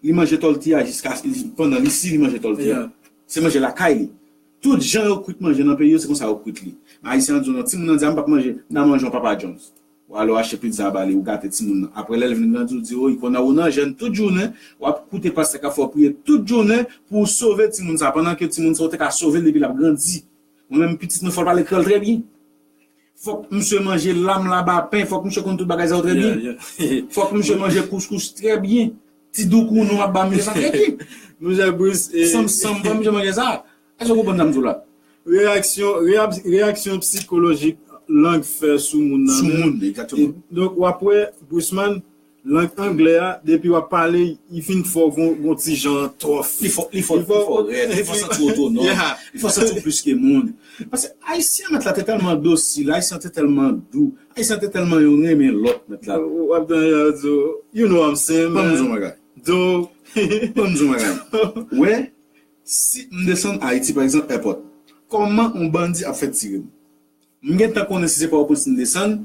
li manje tòltiya jiska, pandan li si li manje tòltiya? Se manje lakay li. Tout jan yo kwit manje nan peyi yo, se konsa yo kwit li. Men Ayisyen an di w non, timoun nan di a, "M p ap manje, m ta manje yon Papa John's." Ou ale w achte pizza ba li, ou gate timoun nan. Apre lè l vin grandi, ou di, "O, kounye a ou nan jèn tout jounen, w ap koute pastè k ap fè w priye tout jounen pou w sove timoun sa, pandan ke timoun sa ou te ka sove l depi l ap grandi." Mwen menm, pitit mwen, fò l pale kreyòl trè byen. Fòk misye manje lam, labapen, fòk misye konn tout bagay sa yo trè byen. Fòk misye manje kouskous trè byen. Ti doukounou ap ba misye sa trè byen. Monchè Bruce, e Sanm, sanm, fòk misye manje sa. Èske w konprann sa m di w la? Reyaksyon, reyaksyon psikolojik lang fè sou moun nan menm. Sou moun, egzakteman. Donk, w ap wè, Bruce Man, lang anglè a, depi w ap pale, li fin fè w gon, gon ti jan twòf. Li fè, li fè, li fè w rèd, li fè w santi w otonòm, li fè w santi w plis ke moun. Paske Ayisyen mèt la te tèlman dosil, Ayisyen te tèlman dou, Ayisyen te tèlman youn renmen lòt mèt la. W ap tande yo di w, you know what I'm saying, man. Ban m di w yon bagay. Do. Ban m di w yon bagay. Wè, si m desann Ayiti, pa egzanp, èpòt, kòman yon bandi ap fè tire m? M gentan konnen si se Pòtoprens m desann,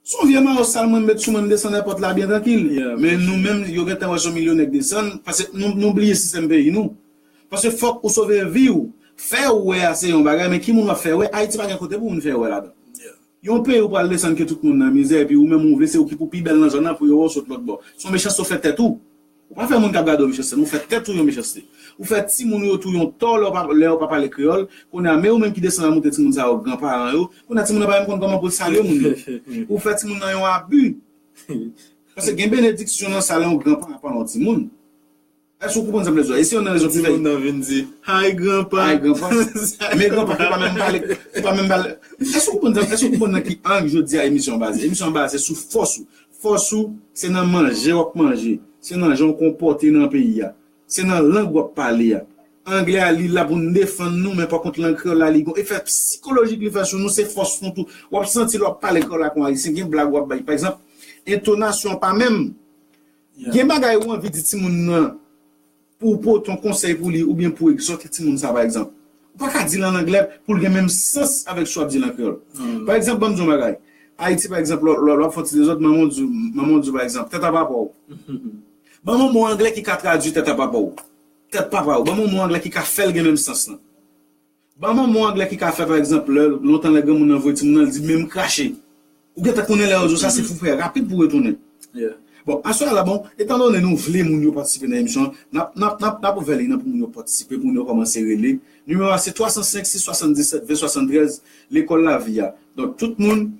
se yon vye mayo sal mwen met sou mwen, m desann èpòt la byen trankil. Men nou menm, yo gentan wè se yon milyonè k desann, paske nou, nou bliye sistèm peyi nou. Paske fòk ou sove vi w. Fè wè a se yon bagay, men ki moun w ap fè wè? Ayiti pa gen kote pou moun fè wè ladan. Yon peyi ou pral desann ke tout moun nan mizè, epi ou menm ou vle se ou ki pou pi bèl nan zòn nan pou yo wè w sot lòt bò. Se yon mechanste ou fè tèt ou. Ou pa fè moun k ap gade w mechanste, non, ou fè tèt ou yon mechanste. Ou fè timoun ou yo tou yon tò lè w pa, lè w pa pale kreyòl. Kounye a, men ou menm ki desann al montre timoun sa yo granparan yo. Kounye a, timoun nan pa menm konn kòman pou l salye moun yo. Ou fè timoun nan yon abi. Paske gen benediksyon nan sa lè yon granparan pale yon timoun. Èske ou konprann sa m vle di w la? E se youn nan rezon ki fè timoun nan vin di, "Hi, granpa." Hi, granpa. Men granpa ki pa menm pale, ki pa menm pale. Èske ou konprann sa? Èske ou konprann nan ki ang jodi a emisyon an baze? Emisyon an baze sou fòs ou. Fòs ou, se nan manje w ap manje, se nan jan w konpòte nan peyi a, se nan lang w ap pale a. Anglè a, li la pou n defann nou, men pa kont lang kreyòl la, li gon efè sikolojik li fè sou nou, se fòs nou tou. W ap santi lè w ap pale kreyòl ak yon Ayisyen, gen blag w ap bay. Pa egzanp, entonasyon pa menm. Gen bagay ou anvi di timoun nan, pou w pote yon konsèy pou li oubyen pou w egzòte timoun sa, pa egzanp. Ou pa ka di l an anglè pou l gen menm sans avèk sa w ap di l an kreyòl. Pa egzanp, ban m di w yon bagay. Ayiti, pa egzanp, lè, lè, lè w ap fè yon ti dezòd, manman w di w, manman w di w, pa egzanp, tèt a papa w. Ban m yon mo anglè ki ka tradui tèt a papa w. Tèt papa w. Ban m yon mo anglè ki ka fè l gen menm sans lan. Ban m yon mo anglè ki ka fè, pa egzanp, lè, lontan lè granmoun nan voye timoun nan, l di, "Men m krache." Ou gentan konnen lè yo di w sa, se pou fè rapid pou w retounen. Bon, aswè a la, bon, etandone nou vle moun yo patisipe nan emisyon an, n ap, n ap, n ap, n ap ouvè liy nan pou moun yo patisipe, pou moun yo kòmanse rele. Nimewo a se twa san senk, sis swasanndisèt, ven swasanntrèz, Lekòl Lavi a. Donk, tout moun,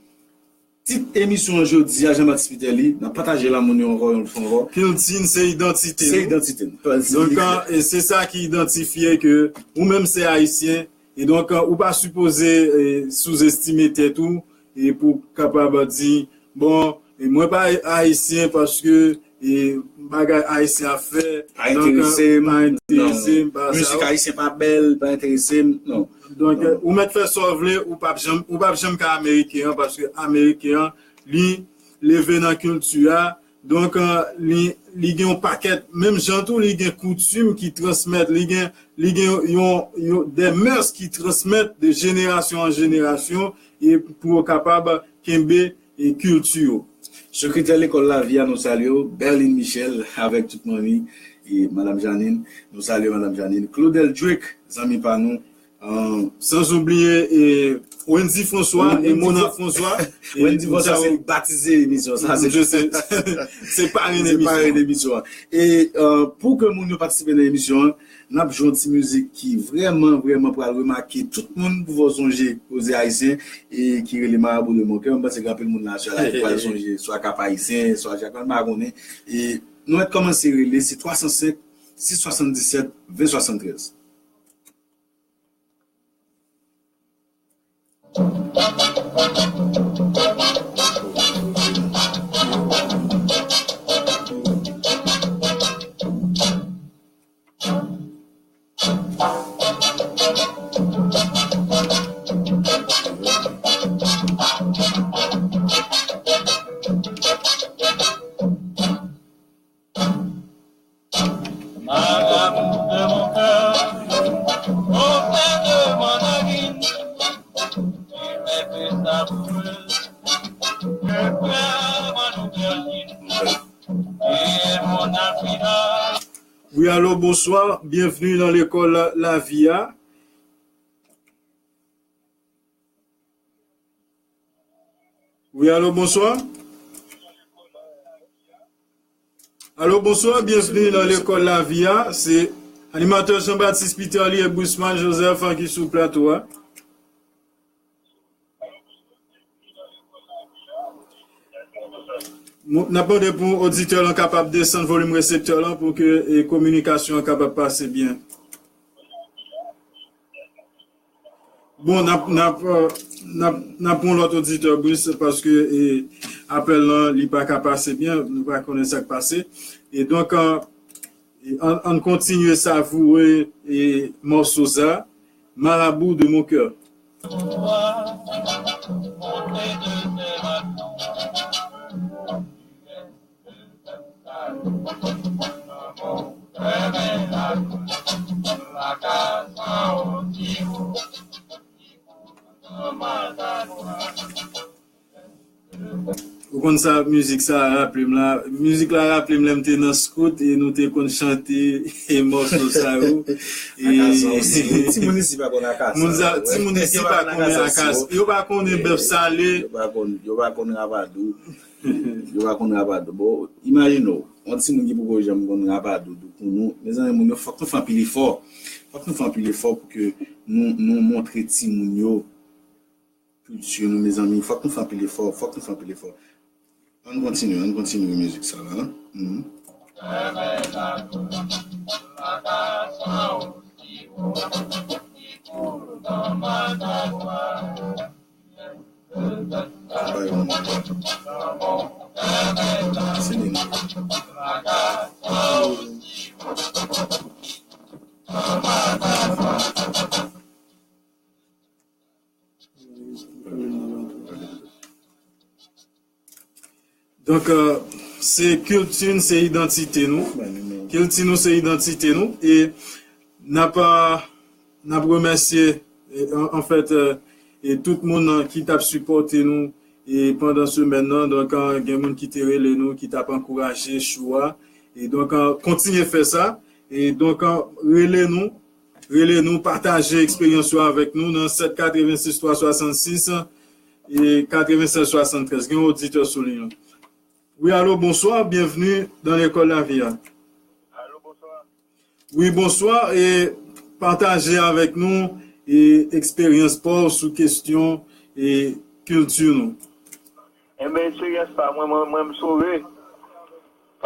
tit emisyon an jodi a, Jean Baptiste Pitelly, n ap pataje l a moun yo ankò yon fwa ankò. Kilti n se idantite nou. Se idantite n. Donk, e se sa ki idantifye ke ou menm se Ayisyen. E donk, ou pa sipoze, e, souzestime tèt ou, e pou kapab di, "Bon, e mwen pa Ayisyen paske, e, bagay Ayisyen ap fè, pa enterese m, pa enterese m, pa sa." Mizik Ayisyen pa bèl, pa enterese m, non. Donk, ou mèt fè sa w vle, ou p ap janm, ou p ap janm ka Ameriken an, paske Ameriken an, li leve nan kilti a, donk, li, li gen yon pakèt, menm jan tou, li gen koutim ki transmèt, li gen, li gen yon, yon, des mœurs ki transmèt de jenerasyon an jenerasyon, e pou yo kapab kenbe, e kilti yo. Sekretè Lekòl Lavi a, nou salye w, Berline Michel, avèk tout manmi, e Madam Janine, nou salye Madam Janine, Claudel Drake, zanmi pa nou, Sans oubliye, e, Wendy François e Mona François. Wendy François se li batize emisyon sa, se parenn emisyon an. E, e, pou ke moun yo patisipe nan emisyon an, n ap jwe yon ti mizik ki vrèman, vrèman pral remake tout moun pou fè w sonje koze ayisyen, e ki rele Marabou de mon cœur. M panse gen anpil moun la swa la ki pral sonje swa Kap Ayisyen, swa Jakmèl, m pa konnen. E nou mèt kòmanse rele, se twa san senk, sis swasanndisèt, ven swasanntrèz. Marabou de mon cœur, mon cœur de mandarine, tu m'as fait savourer le cœur en aubergine et mon Afrika. Wi, alo, bonswa. Byenvni nan Lekòl Lavi a. Wi, alo, bonswa. Alo, bonswa, byenvni nan Lekòl Lavi a. Se animatè Jean-Baptiste Peterly e Bruceman Joseph ki sou plato a. Mo- N ap mande pou oditè lan kapab desann volim reseptè lan pou ke e, kominikasyon an kapab pase byen. Bon, n ap, n ap, euh, n ap, n ap pran lòt oditè, Bruce, paske e, apèl lan, li pa ka pase byen, nou pa konnen sa k pase. E donk, euh, e, ann, ann kontinye savoure e, mòso sa, Marabout de mon cœur. Ou konn sa mizik sa raple m la? Mizik la raple m lè m te nan scout e nou te konn chante e mòso sa yo. E timoun isi pa konn akasa. Moun sa, timoun isi pa konnen akasa. Yo pa konnen bèf sale. Yo pa konn, yo pa konn rapadou. Yo pa konn rapadou. Bon, imajine w, yon timoun ki poko janm konn rapadou, doukoun nou. Mezanmi, moun yo, fòk nou fè anpil efò. Fòk nou fè anpil efò pou ke nou, nou montre timoun yo kilti nou, mezanmi. Fòk nou fè anpil efò, fòk nou fè anpil efò. Ann kontinye, ann kontinye mizik sa la. Mhm. Donk, euh, se kilti n, se idantite nou. Kilti nou, se idantite nou. E n ap, euh, n ap remèsye, e, an, anfèt, euh, e tout moun, euh, ki t ap sipòte nou e pandan semèn nan. Donk, euh, gen moun ki te rele nou, ki t ap ankouraje show a. E donk, euh, kontinye fè sa. E donk, euh, rele nou, rele nou, pataje eksperyans yo avèk nou nan sèt katrevensis twa swasannsis e katrevensèz swasanntrèz. Gen yon oditè sou liy lan. Wi, alo, bonswa, byenvni nan Lekòl Lavi a. Alo, bonswa. Wi, bonswa, e pataje avèk nou e eksperyans pa w sou kesyon e kilti nou. Enben, eksperyans pa mwen, mwen, mwen m sove.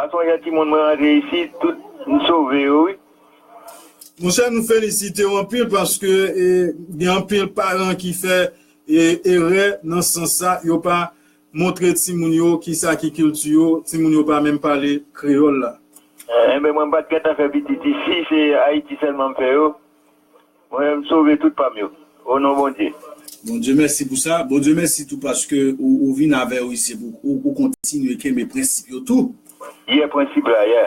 Fason jan timoun mwen rantre isi, tout m sove yo, wi. Monchè, nou felisite w anpil paske e, gen anpil paran ki fè e, erè nan sans sa, yo pa montre timoun yo kisa ki kilti yo, timoun yo pa menm pale kreyòl la. Enben, mwen m pa t gentan fè pitit isi, se Ayiti sèlman m fè yo. Mwen menm m sove tout pa m yo. O non Bondye. Bondye mèsi pou sa. Bondye mèsi tou paske ou, ou vin avè yo isi pou ou, ou kontinye kenbe prensip yo tou. Yè prensip la, yè.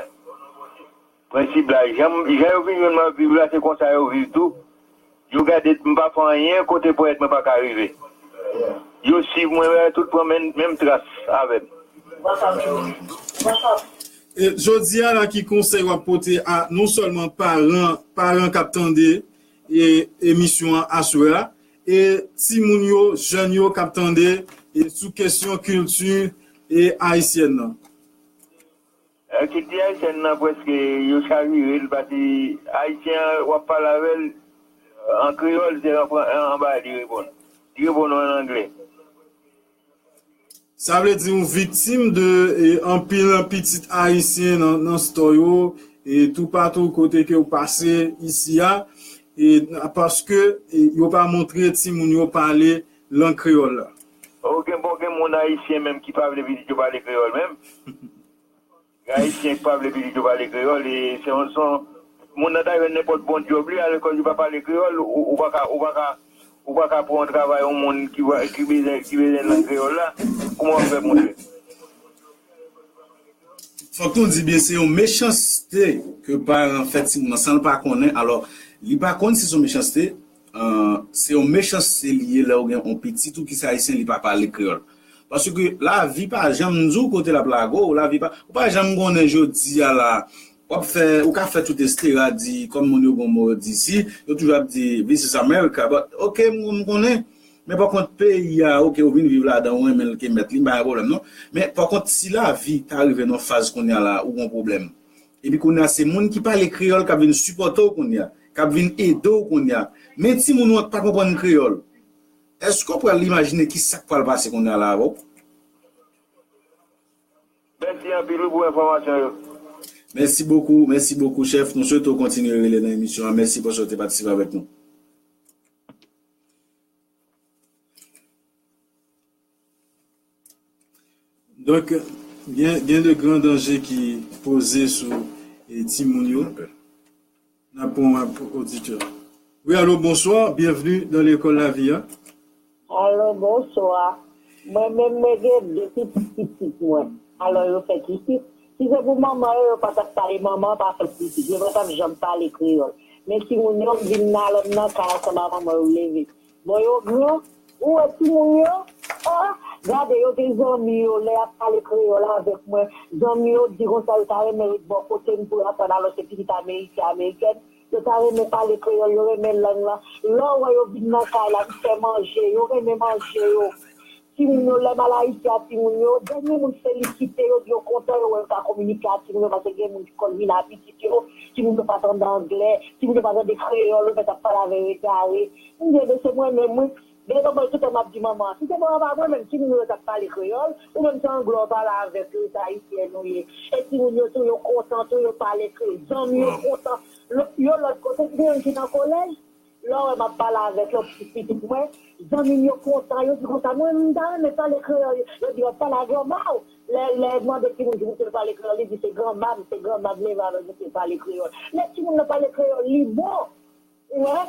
Prensip la, jan, jan yo vin jwenn mwen ap viv la, se konsa yo viv tou. Yo gade m pa fè anyen kote ponyèt mwen pa ka rive. Yo swiv mwen, tout pran menm, menm tras avè m. E jodi a la, ki konsèy w ap pote a non sèlman paran, paran k ap tande e, emisyon an aswè a, e timoun yo, jèn yo k ap tande e sou kesyon kilti e ayisyèn nan? E, kilti ayisyèn nan prèske yo chavire l, paske ayisyen an, w ap pale avè l an kreyòl, se an fran-, anba li reponn. Li reponn ou an anglè. Sa vle di ou viktim de e, anpil pitit ayisyen nan, nan store yo e toupatou kote ke w pase isi a e, paske e, yo pa montre timoun yo pale lang kreyòl la. O, gen, bon, gen moun ayisyen menm ki pa vle pitit yo pale kreyòl menm. Gen ayisyen ki pa vle pitit yo pale kreyòl, e se yon, se yon, moun nan ta jwenn nenpòt bon djòb li, alèkòz li pa pale kreyòl, ou, ou pa ka, ou pa ka, ou pa ka pran yon travay yon moun ki, ki bezwen, ki bezwen lang kreyòl la, kòman w ap fè montre? Fòk nou di byen, se yon mechanste ke paran fè timoun nan san l pa konnen. Alò, li pa konn si se yon mechanste, euh, se yon mechanste li ye lè w gen yon pitit ou ki se ayisyen, li pa pale kreyòl. Paske lavi pa janm di w kote l ap lage w, lavi pa, ou pa janm konnen jodi a la, w ap fè, ou ka fè tout estera di, kòm moun yo gen yon mo yo di isi, yo toujou ap di, "This is America," but, ok, m, m konnen, Men pa kont peyi a, oke, ou vin viv ladan, ou renmen l ke mèt li, m pa gen pwoblèm non. Men pa kont si lavi ta rive nan faz kounye a la, ou gon pwoblèm. Epi kounye a se moun ki pale kreyòl k ap vin sipòte w kounye a, k ap vin ede w kounye a. Men timoun ou an k pa konprann kreyòl. Èske w pral imajine ki sa k pral pase kounye a la avè w? Mèsi anpil wi pou enfòmasyon yo. Mèsi bokou, mèsi bokou chèf. Nou swete w kontinye rele nan emisyon an. Mèsi paske w te patisipe avèk nou. Donk, gen, gen de gran danje ki poze sou e, timoun yo. N ap pran yon oditè. Wi, alo, bonswa, byenvni nan lekòl lavi a. Alo, bonswa. Mwen menm, mwen gen de pitit pitit mwen. Alò, yo fèt isit. Si se pou manman yo, yo pa t ap pale, manman an pa fèt isit. Yo pa t ap janm pale kreyòl. Men timoun yo, m vin nan lòn nan kay ansanm ak manman yo leve. Bon, yo gran, ou wè timoun yo, ah, gade yo gen zanmi yo, lè y ap pale kreyòl avèk mwen, zanmi yo di konsa yo ta renmen ret bò kote m pou yo aprann alòske pitit ameriken, amerikèn, yo ta renmen pale kreyòl, yo renmen lang lan. Lè w wè yo vin nan kay la, m fè manje, yo renmen manje yo. Timoun yo, lè m al Ayiti a timoun yo, dènye moun felisite yo, di yo kontan yo wè yo ka kominike ak timoun yo, paske gen moun ki konn vin a pitit yo, timoun yo pa tande anglè, timoun yo pa tande kreyòl, yo fèk ap pale avè yo egare. M di, ebyen, se mwen menm, wi. Gen lè mwen toutan m ap di manman an, si se manman pa mwen menm, timoun yo t ap pale kreyòl, ou menm se anglè w pale avèk yo, se ayisyèn ou ye. E timoun yo tou, yo kontan tou, yo pale kreyòl. Zanmi yo kontan. Yo lòt kote, gen youn ki nan kolèj, lè w wè m ap pale avèk yon pitit pitit mwen, zanmi m yo kontan, yo di konsa, mwen, m ta renmen pale kreyòl. Yo di, w ap pale ak granma w. Lè, lè mande timoun ki pou te pale kreyòl, li di, se granma m, se granma m leve avèk misye pale kreyòl. Lè timoun nan pale kreyòl, li bon. Ou wè?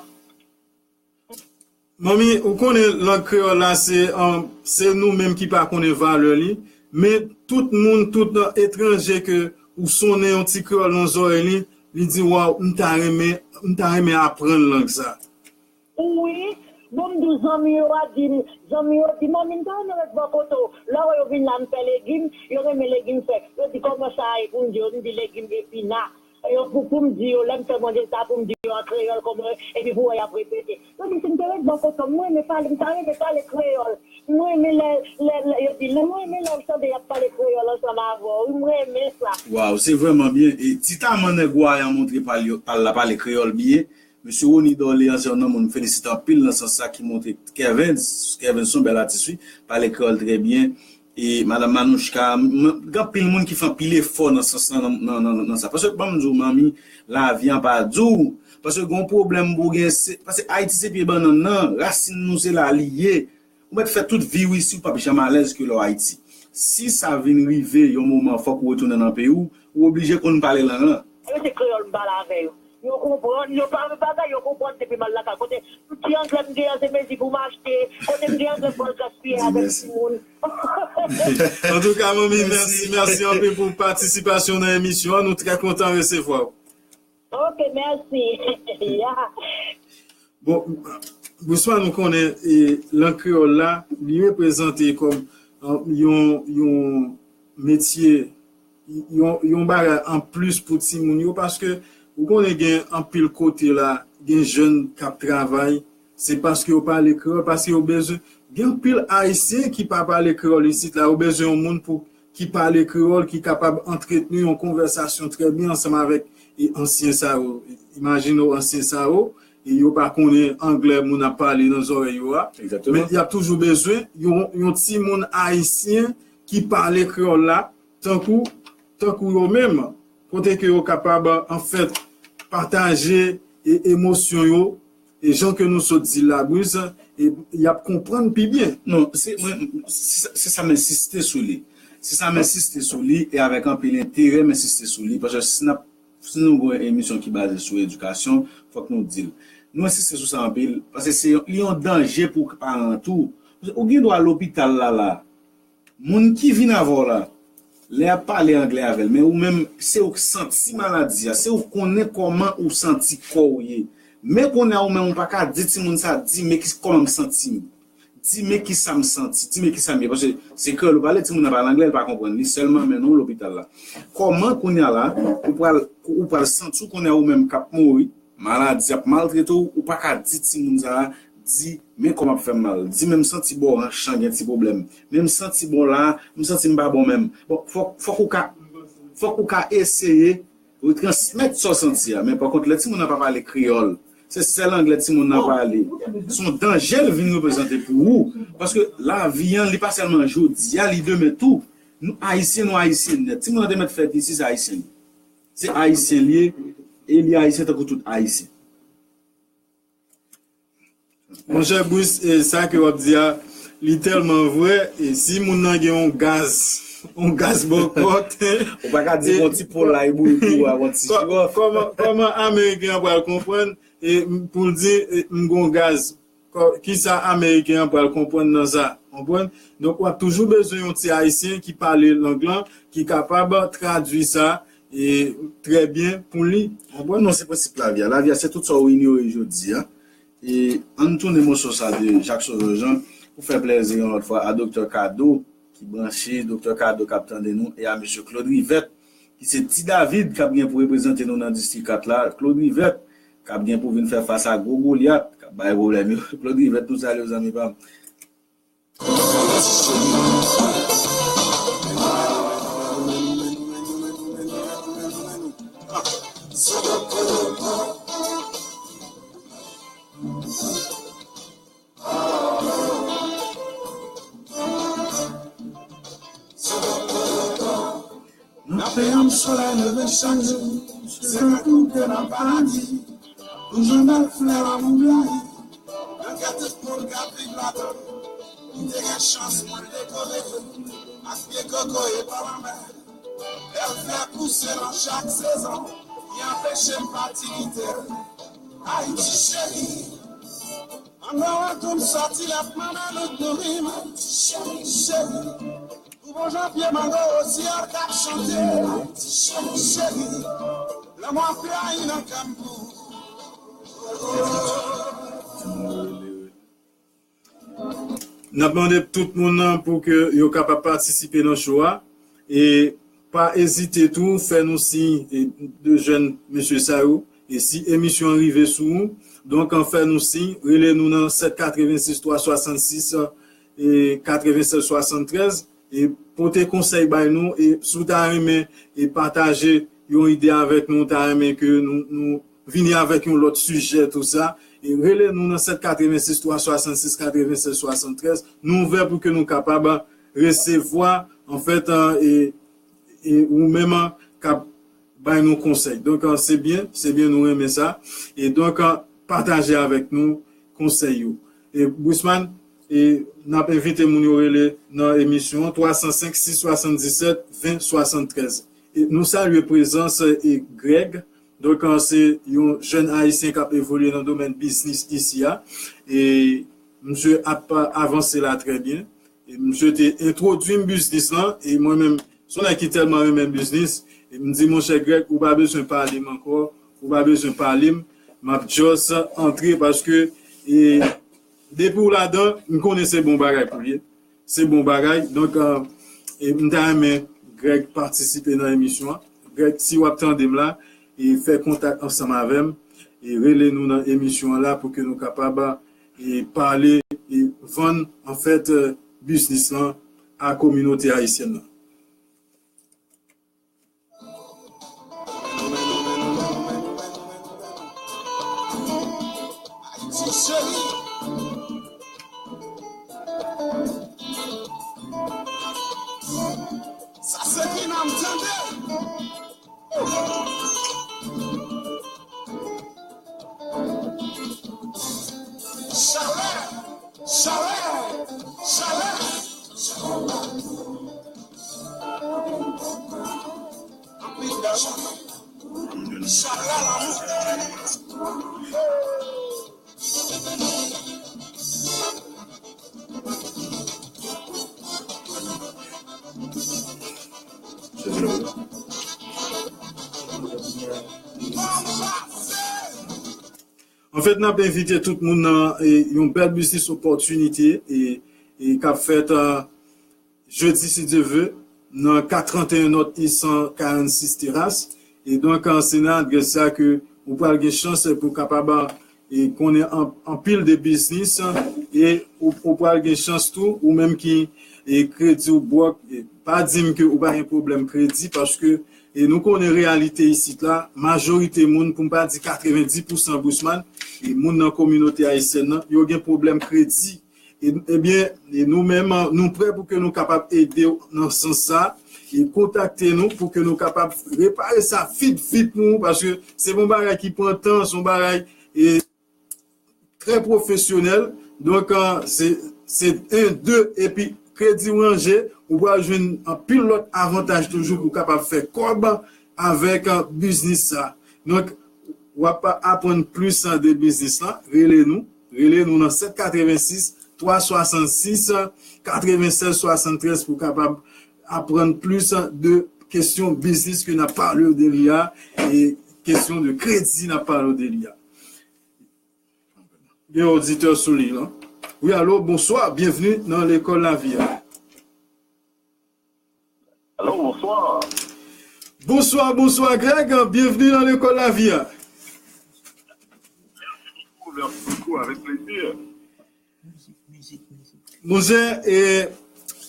Manmi, ou konnen lang kreyòl la se um, se nou menm ki pa konnen valè li, men tout moun, tout etranje ke ou sonnen yon ti kreyòl nan zòrèy li, li di waw, m ta renmen, m ta renmen aprann lang sa. Wi, bon m di w zanmi yo a di m, zanmi yo di manmi m ta renmen ret bò kote w. Lè w wè yo vin la m fè legim, yo renmen legim fè. Yo di kòman sa ye pou m di yo, m di legim epina. Yo pou pou m di yo, lè m fè manje sa pou m di yo an kreyòl kòman epi pou wè y ap repete. Yo di si m te ret bò kote w, m renmen pale, m ta renmen pale kreyòl. M renmen lè, lè, lè, yo di, lè m renmen lè m tande y ap pale kreyòl ansanm avè w, wi, m renmen sa. Waw, se vrèman byen. E ti taman nèg Gwayan montre pa l yo, pa l la pale kreyòl byen. Mesye Rony Dorléan se yon nonm moun felisite anpil nan sans sa ki montre Kervens, Kervens se yon bèl atis wi, pale kreyòl trè byen. E Madanm Manouchka, gen anpil moun ki fè anpil efò nan sans lan nan, nan, nan, nan sa. Paske ban m di w, manmi, lavi an pa di w. Paske gen yon pwoblèm pou w gen, se, paske Ayiti se pye bannann nan, rasin nou se la li ye. Ou mèt fè tout vi w isi, ou p ap janm alèz ke lè w Ayiti. Si sa vin rive yon moman fòk ou retounen nan peyi w, ou oblije konn pale lang lan. Yo se kreyòl m pale avè yo. Yo konprann, yo pa vle bagay, yo konprann depi m al lakay. Kote ti anglè m gen an se mezi pou m achte, kote m gen anglè m pral gaspiye avèk timoun. Antouka manmi, mèsi, mèsi anpil pou patisipasyon nan emisyon an. Nou trè kontan resevwa w. Ok, mèsi. Bon, bonswa, nou konnen e, lang kreyòl la, li reprezante kòm yon, yon metye, yon, yon bagay anplis pou timoun yo, paske ou konnen gen anpil kote la, gen jèn k ap travay, se paske yo pale kreyòl, paske yo bezwen, gen anpil ayisyen ki pa pale kreyòl isit la, yo bezwen yon moun pou ki pale kreyòl, ki kapab antretni yon konvèsasyon trè byen ansanm avèk e, ansyen sa yo. Imajine w ansyen sa yo, e yo pa konnen anglè moun ap pale nan zòrèy yo a. Men y ap toujou bezwen yon, yon timoun ayisyen ki pale kreyòl la, tankou, tankou yo menm, kote ke yo kapab, anfèt, pataje e, emosyon yo, e jan ke nou sot di l la, Briz, e y ap konprann pi byen. Non, se, mwen, se, se sa m ensiste sou li. Se sa m ensiste sou li, e avèk anpil enterè m ensiste sou li, paske si n ap, si nou gen yon emisyon ki baze sou edikasyon, fòk nou di l. Nou ensiste sou sa anpil, paske se, li yon danje pou paran tou. Ou gen dwa lopital la, la, Moun ki vin avè w la, lè y ap pale anglè avè l, men ou menm, se ou k santi maladi a, se ou k konnen kòman ou santi kò w ye. Men kounye a ou menm ou pa ka di timoun sa, di men ki, kòman m santi m. Di men kisa m santi, di men kisa m ye. Paske se kreyòl ou pale, timoun nan pale anglè, li pa konprann. Li sèlman mennen w lopital la. Kòman kounye a la, ou pral, ou pral santi w kounye a ou menm k ap mouri, maladi ap maltrete w, ou pa ka di timoun sa a, di, men kò m ap fè m mal. Di, men m santi bò ranch lan gen ti pwoblèm. Men m santi bò la, m santi m pa bon menm. Bon, fòk, fòk ou ka, fòk ou ka eseye retransmèt sa w santi a. Men pa kont, lè timoun nan pa pale kreyòl, se sèl anglè timoun nan pale. Se yon danje l vin reprezante pou ou. Paske lavi an, li pa sèlman jodi a, li demen tou. Nou Ayisyen, nou Ayisyen nèt. Timoun nan te mèt fèt isi, se Ayisyen li ye. Se Ayisyen li ye, e li Ayisyen tankou tout Ayisyen. Monchè Bris, e sa ke w ap di a, li tèlman vrè, e si moun nan gen yon gaz, yon gaz bòkòt, Ou pa ka di yon ti polay bouyi pou ou ak yon ti kò- jiwòf. kòman kòman Ameriken an pral konprann, e m- pou l di, e m gon gaz, kò- kisa Ameriken an pral konprann nan sa, konprann? Donk, w ap toujou bezwen yon ti Ayisyen ki pale lang lan, ki kapab tradui sa, e trè byen pou li, konprann? Non, se prensip lavi a. Lavi a, se tout sa ou inyore jodi a. E ann tounen moso sa de Jacques Sauveur Jean pou fè plèzi yon lòt fwa a Doktè Kado ki branche, Doktè Kado k ap tande nou, e a Mesye Claude Rivette ki se Ti David k ap gen pou reprezante nou nan Distri kat la. Claude Rivette k ap gen pou vin fè fas a gwo Golyat k ap bay pwoblèm yo. Claude Rivette, nou salye w, zanmi pa m. Nan peyi m solèy leve chak jou, se tankou ke nan paradi. Nou jwenn bèl flè lanmou blayi. Nan kè tout moun k ap viv ladan, m te gen chans pou m dekore yo ak pye kokoye bò lanmè. Bèl flè pouse nan chak sezon, ki anpeche m pati kite l. Ayiti cheri, ann nan rankou m sòti l ap manman nou nouri m. Ayiti cheri, cheri. Pou bon jan pye mango osiyal k ap chante. Cheri, lanmou ap flayi nan kè m pou ou. N ap mande tout moun nan pou ke yo kapab patisipe nan show a. E pa ezite tou fè nou siy, e de jèn mesye sa yo. E si emisyon an rive sou ou, donk an fè nou siy, rele nou nan sèt katrevensis twa swasannsis e katrevennsèz swasanntrèz. E pote konsèy bay nou. E si w ta renmen e pataje yon ide avèk nou, w ta renmen ke nou, nou vini avèk yon lòt sijè, tou sa, e rele nou nan sèt katrevensis twa swasannsis katrevennsèz swasanntrèz. Nou ouvè pou ke nou kapab resevwa, anfèt, e, e ou menm k ap bay nou konsèy. Donk, se byen, se byen, nou renmen sa. E donk, pataje avèk nou konsèy yo. E Brisman, e n ap envite moun yo rele nan emisyon an, twa san senk, sis swasanndisèt, ven swasanntrèz. E nou salye prezans e Greg. Donk, se yon jèn ayisyen k ap evolye nan domèn biznis isi a. E misye ap avanse la trè byen. E misye te entwodui m biznis lan, e mwen menm, se yon nèg ki tèlman renmen biznis, e m di, monchè Greg, ou pa bezwen pale m ankò, ou pa bezwen pale m, m ap just antre paske, e, depi w ladan, m konnen se bon bagay pou l ye. Se bon bagay. Donk, e, m ta renmen Greg patisipe nan emisyon an. Greg, si w ap tande m la, e fè kontak ansanm avè m, e rele nou nan emisyon an la pou ke nou kapab e pale e vann, anfèt, biznis lan a kominote ayisyèn nan. Sa se ki nan m tande. Chalè, chalè, chalè. Anpil dèyè chalè. Chalè lanmou. Anfèt, n ap envite tout moun nan e, yon bèl biznis opòtinite e, e k ap fèt, e, jedi, si Dye vle, nan kat trannteyen Nòt e san karannsis Teras. E donk, e, se nan adrès sa ke ou pral gen chans pou kapab, e konnen an- anpil de biznis, e ou, ou pral gen chans tou, ou menm ki e kredi w bwòk, e pa di m ke ou pa gen pwoblèm kredi, paske e nou konnen reyalite isit la, majorite moun, pou m pa di katrevendi pousan, Bousman, e moun nan kominote ayisyèn nan, yo gen pwoblèm kredi. E, ebyen, e nou menm, nou prè pou ke nou kapab ede w nan sans sa, e kontakte nou pou ke nou kapab repare sa vit, vit pou ou, paske se yon bagay ki pran tan, se yon bagay e trè pwofesyonèl. Donk, e, se, se en, de, epi kredi w ranje, ou pral jwenn anpil lòt avantaj toujou pou w kapab fè kòb avèk, e, biznis sa. Donk, w ap aprann plis, e, de biznis la, rele nou. Rele nou nan sèt katrevensis, twa swasannsis, katrevensèz swasanntrèz pou w kapab aprann plis, e, de kesyon biznis ke n ap pale w de li a, e kesyon de kredi n ap pale w de li a. Gen oditè sou liy lan. Wi, alo, bonswa, byenvni nan Lekòl Lavi a. Alo, bonswa. Bonswa, bonswa, Greg, byenvni nan Lekòl Lavi a. Mèsi bokou, avèk plezi. Monchè, e,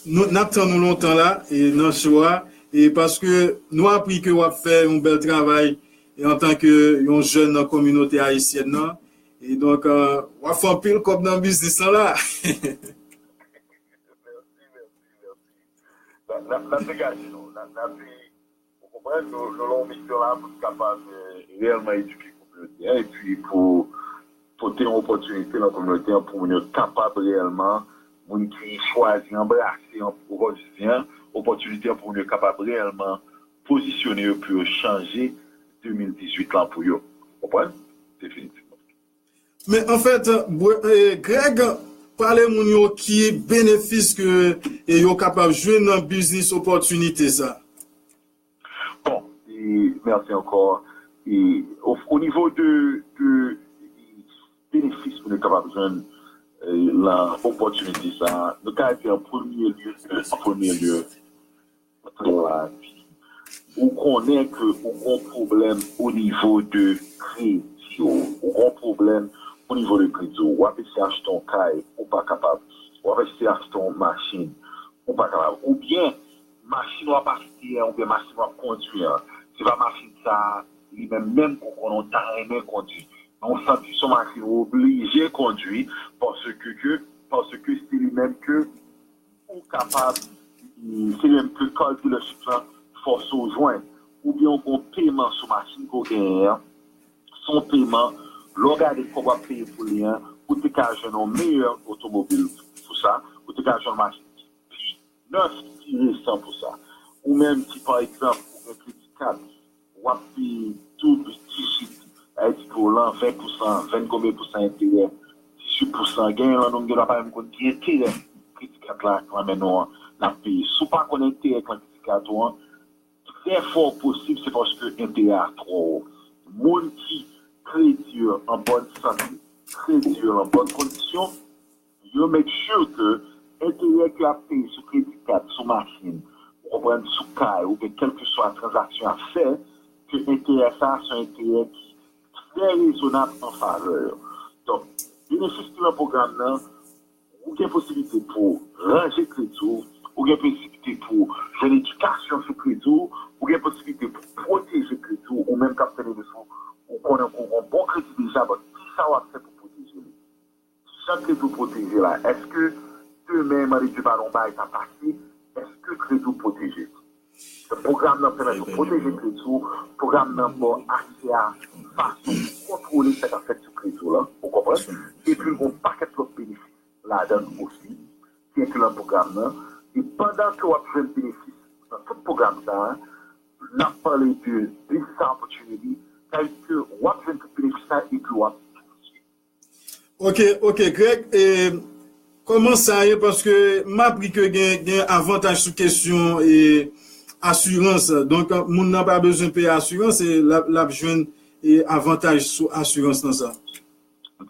nou, n ap tann ou lontan la, e, nan show a, e paske nou apri ke w ap fè yon bèl travay, e, antanke yon jèn nan kominote ayisyèn nan, e donk, e, w ap fè anpil kòb nan biznis lan la. Mèsi, mèsi, mèsi. N ap, n ap, n ap degaje nou, n ap, n ap Ou konprann? Nou, nou lan yon misyon la pou n kapab, e, reyèlman edike kominote a, epi pou pote yon opòtinite nan kominote a pou moun yo kapab reyèlman, moun ki chwazi anbrase an- opòtinite a, opòtinite a pou moun yo kapab reyèlman pozisyone yo pou yo chanje de mil dizuit lan pou yo. Ou konprann? Definitivman. Men anfèt, Greg, pale moun yo ki benefis ke e yo kapab jwenn nan biznis opòtinite sa. Bon, e, mèsi ankò. E, o, o nivo de, de benefis pou nou kapab jwenn e, lan opòtinite sa, nou ka di an premye lye, an premye lye, lavi. Ou konnen ke ou gon pwoblèm o nivo de kredi w. Ou gon pwoblèm o nivo de kredi w. W ap eseye achte yon kay, ou pa kapab. W ap eseye achte yon machin, ou pa kapab. Oubyen, machin w ap achte an, oubyen machin w ap kondwi an, se pa machin sa li menm menm ke w konnen w ta renmen kondwi. Men w santi se yon machin ou oblije kondwi, paske ke, paske se li menm ke ou kapab, se menm ke card dealership lan fòse w jwenn, oubyen w gen yon peman sou machin ke w genyen an, se yon peman, lè w gade kòb w ap peye pou li an, ou te ka jwenn yon meyè otomobil pou sa, ou te ka jwenn yon machin ki pi nèf, ki resan pou sa. Ou menm ki, pa egzanp, ou gen kredi kat, w ap peye doub dijit, sa vle di ke w lan ven pousan, ven konbyen pousan enterè, dizuit pousan, genyen lan nou gen dwa pa menm konn ki enterè kredi kat la k lan men nou an, n ap peye. Si w pa konn enterè k lan kredi kat ou an, trè fò posib se paske enterè a twò wo. Moun ki kredi yo an bòn sante, kredi yo an bòn kondisyon, yo make sure ke enterè ke y ap peye sou kredi kat, sou machin, ou konprann, sou kay, oubyen kèlkeswa tranzaksyon y ap fè, ke enterè sa a se yon enterè ki trè rezonab an favè yo. Donk, benefis ki nan pwogram nan, ou gen posiblite pou w ranje kredi w, ou gen posiblite pou w jwenn edikasyon sou kredi w, ou gen posiblite pou w pwoteje kredi w, ou menm k ap tande nou, ou konnen ke w gen yon bon kredi deja, but kisa w ap fè pou pwoteje li? Kijan kredi w pwoteje la? Èske demen, mande Dye padon, yon bagay ta pase, èske kredi w pwoteje? Pwogram nan pèmèt ou pwoteje kredi w, pwogram nan ba w aksè a fason pou kontwole sa k ap fèt sou kredi w lan, ou konprann? Epi l gen yon pakèt lòt benefis ladan l osi, ki enkli nan pwogram nan. E pandan ke w ap jwenn benefis nan tout pwogram sa a, n ap pale de Visa Opportunity, sa vle di ke w ap jwenn tout benefis sa a epi w ap Ok, ok, Greg, e, kòman sa ye? Paske m apri ke gen, gen avantaj sou kesyon e, asirans. Donk, moun nan pa bezwen peye asirans e l ap, l ap jwenn e, avantaj sou asirans nan sa.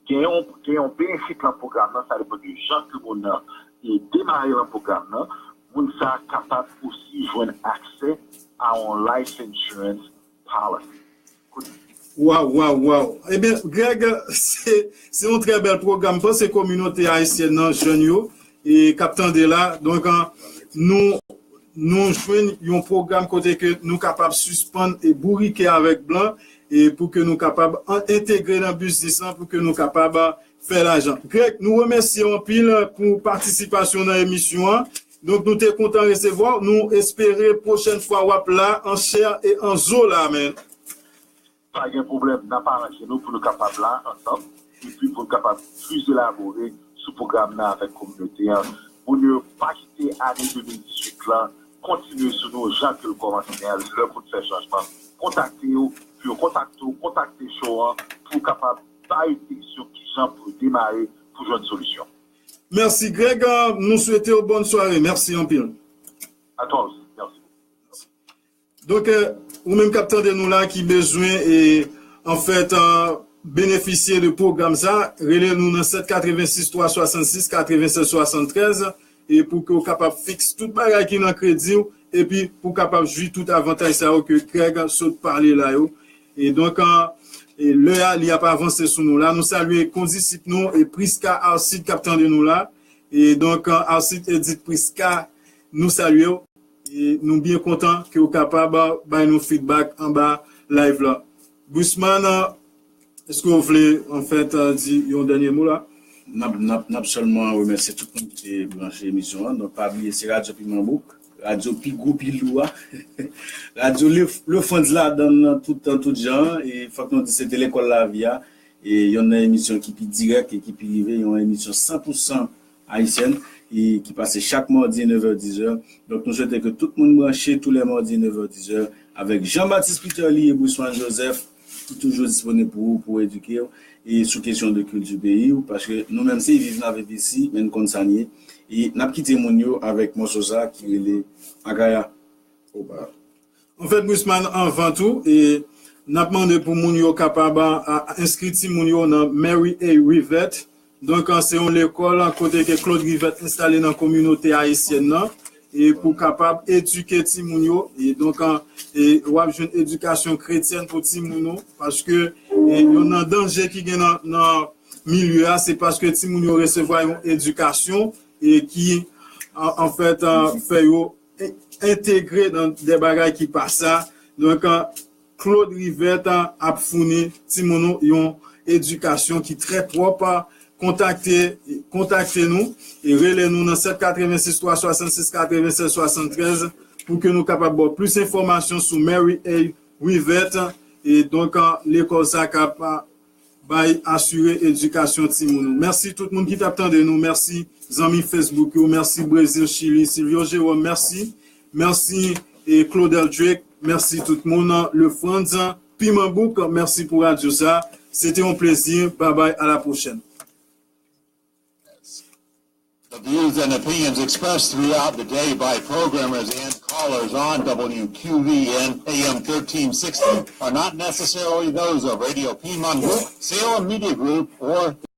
Gen yon, gen yon benefit lan pwogram nan, sa depann de jan ke moun nan e, demare lan pwogram nan. Moun sa a kapab osi jwenn aksè a yon life insurance policy. Kote Waw, waw, waw. Ebyen, Greg, se, se yon trè bèl pwogram. M panse kominote ayisyèn nan, jèn yo, e k ap tande la. Donk, an, nou, nou jwenn yon pwogram kote ke nou kapab sispann e bourike avèk blan, e pou ke nou kapab an, entegre nan biznis lan, pou ke nou kapab, a, fè lajan. Greg, nou remèsye w anpil pou patisipasyon nan emisyon an. Donk, nou te kontan resevwa w. Nou espere pwochèn fwa w ap la an chè e an zo la, men. Pa gen pwoblèm, n ap aranje nou pou nou kapab la ansanm, epi pou n kapab plis elabore sou pwogram nan avèk kominote an. Moun yo pa kite ane de mil dizuit lan kontinye sou nou jan ke l kòmanse a, lè pou n fè chanjman. Kontakte yo, pou yo kontakte w, kontakte show an, pou w kapab bay direksyon kijan pou demare, pou jwenn solisyon. Mèsi, Greg. Nou swete w bòn sware. Mèsi anpil. A toi aussi. Merci. Donk, e, ou menm k ap tande nou la, ki bezwen, e, anfèt, e, benefisye de pwogram sa, rele nou nan sèt katrevensis twa swasannsis katrevennsèz swasanntrèz, e pou ke w kapab fiks tout bagay ki nan kredi w, epi pou w kapab jwi tout avantaj sa yo ke Greg sot pale la yo. E donk, e, e lè a, li ap avanse sou nou la. Nou salye kondisip nou, e Prisca Arcide k ap tande nou la. E donk, e, Arcide Edith Prisca, nou salye w. E nou byen kontan ke w kapab bay nou feedback anba live la. Busman, èske w vle, anfèt, di yon dènye mo la? N ap, n ap, n ap sèlman remèsye tout moun ki te branche emisyon an. Donk, pa bliye, se Radyo Piman Bouk, radyo pi gwo, pi lou a. Radyo Le, Le Frantz ladann nan tout tan, tout jan. E fòk nou di, se te lekòl lavi a. E yonn nan emisyon ki pi dirèk e ki pi rive, yon emisyon san pou san ayisyèn, e ki pase chak madi nèf è, diz è. Donk, nou swete ke tout moun branche tou lè madi nèf è, diz è avèk Jean-Baptiste Peterly e Busman Joseph, ki toujou disponib pou ou, pou edike w, e sou kesyon de kilti peyi w, paske nou menm se viv n ap viv isi, men n konn sa n ye. E n ap kite moun yo avèk mòso sa ki rele Akaya. Opa. Anfèt, Busman, anvan tou, e, n ap mande pou moun yo kapab, a, a, enskri timoun yo nan Mary A. Rivette. Donk, an, se yon lekòl, an, kote ke Claude Rivette enstale nan kominote ayisyèn nan, e pou kapab edike timoun yo. E donk, an, e w ap jwenn edikasyon kretyèn pou timoun ou, paske, e, youn nan danje ki gen nan, nan milye a, se paske timoun yo resevwa yon edikasyon, e ki, an, anfèt, an, fè yo e, entegre nan de bagay ki pa sa. Donk, an, Claude Rivette, an, ap founi timoun ou yon edikasyon ki trè pwòp. Kontakte, kontakte nou e rele nou nan sèt katrevensis twa swasannsis katrevennsèz swasanntrèz pou ke nou kapab ba w plis enfòmasyon sou Mary A. Rivette. E donk, an, lekòl sa k ap, a, bay, asire edikasyon timoun ou. Mèsi tout moun ki t ap tande nou. Mèsi zanmi Facebook yo. Mèsi Brezil, Chili, Silvio Jérôme. Mèsi. Mèsi, e, Claudel Drake. Mèsi tout moun. Le Franz, Piman Bouk, mèsi pou radyo sa. Se te yon plezi. Babay, a la pwochèn. The views and opinions expressed throughout the day by programmers and callers on W Q V N A M thirteen sixty are not necessarily those of Radio Piman Bouk, Salem Media Group, or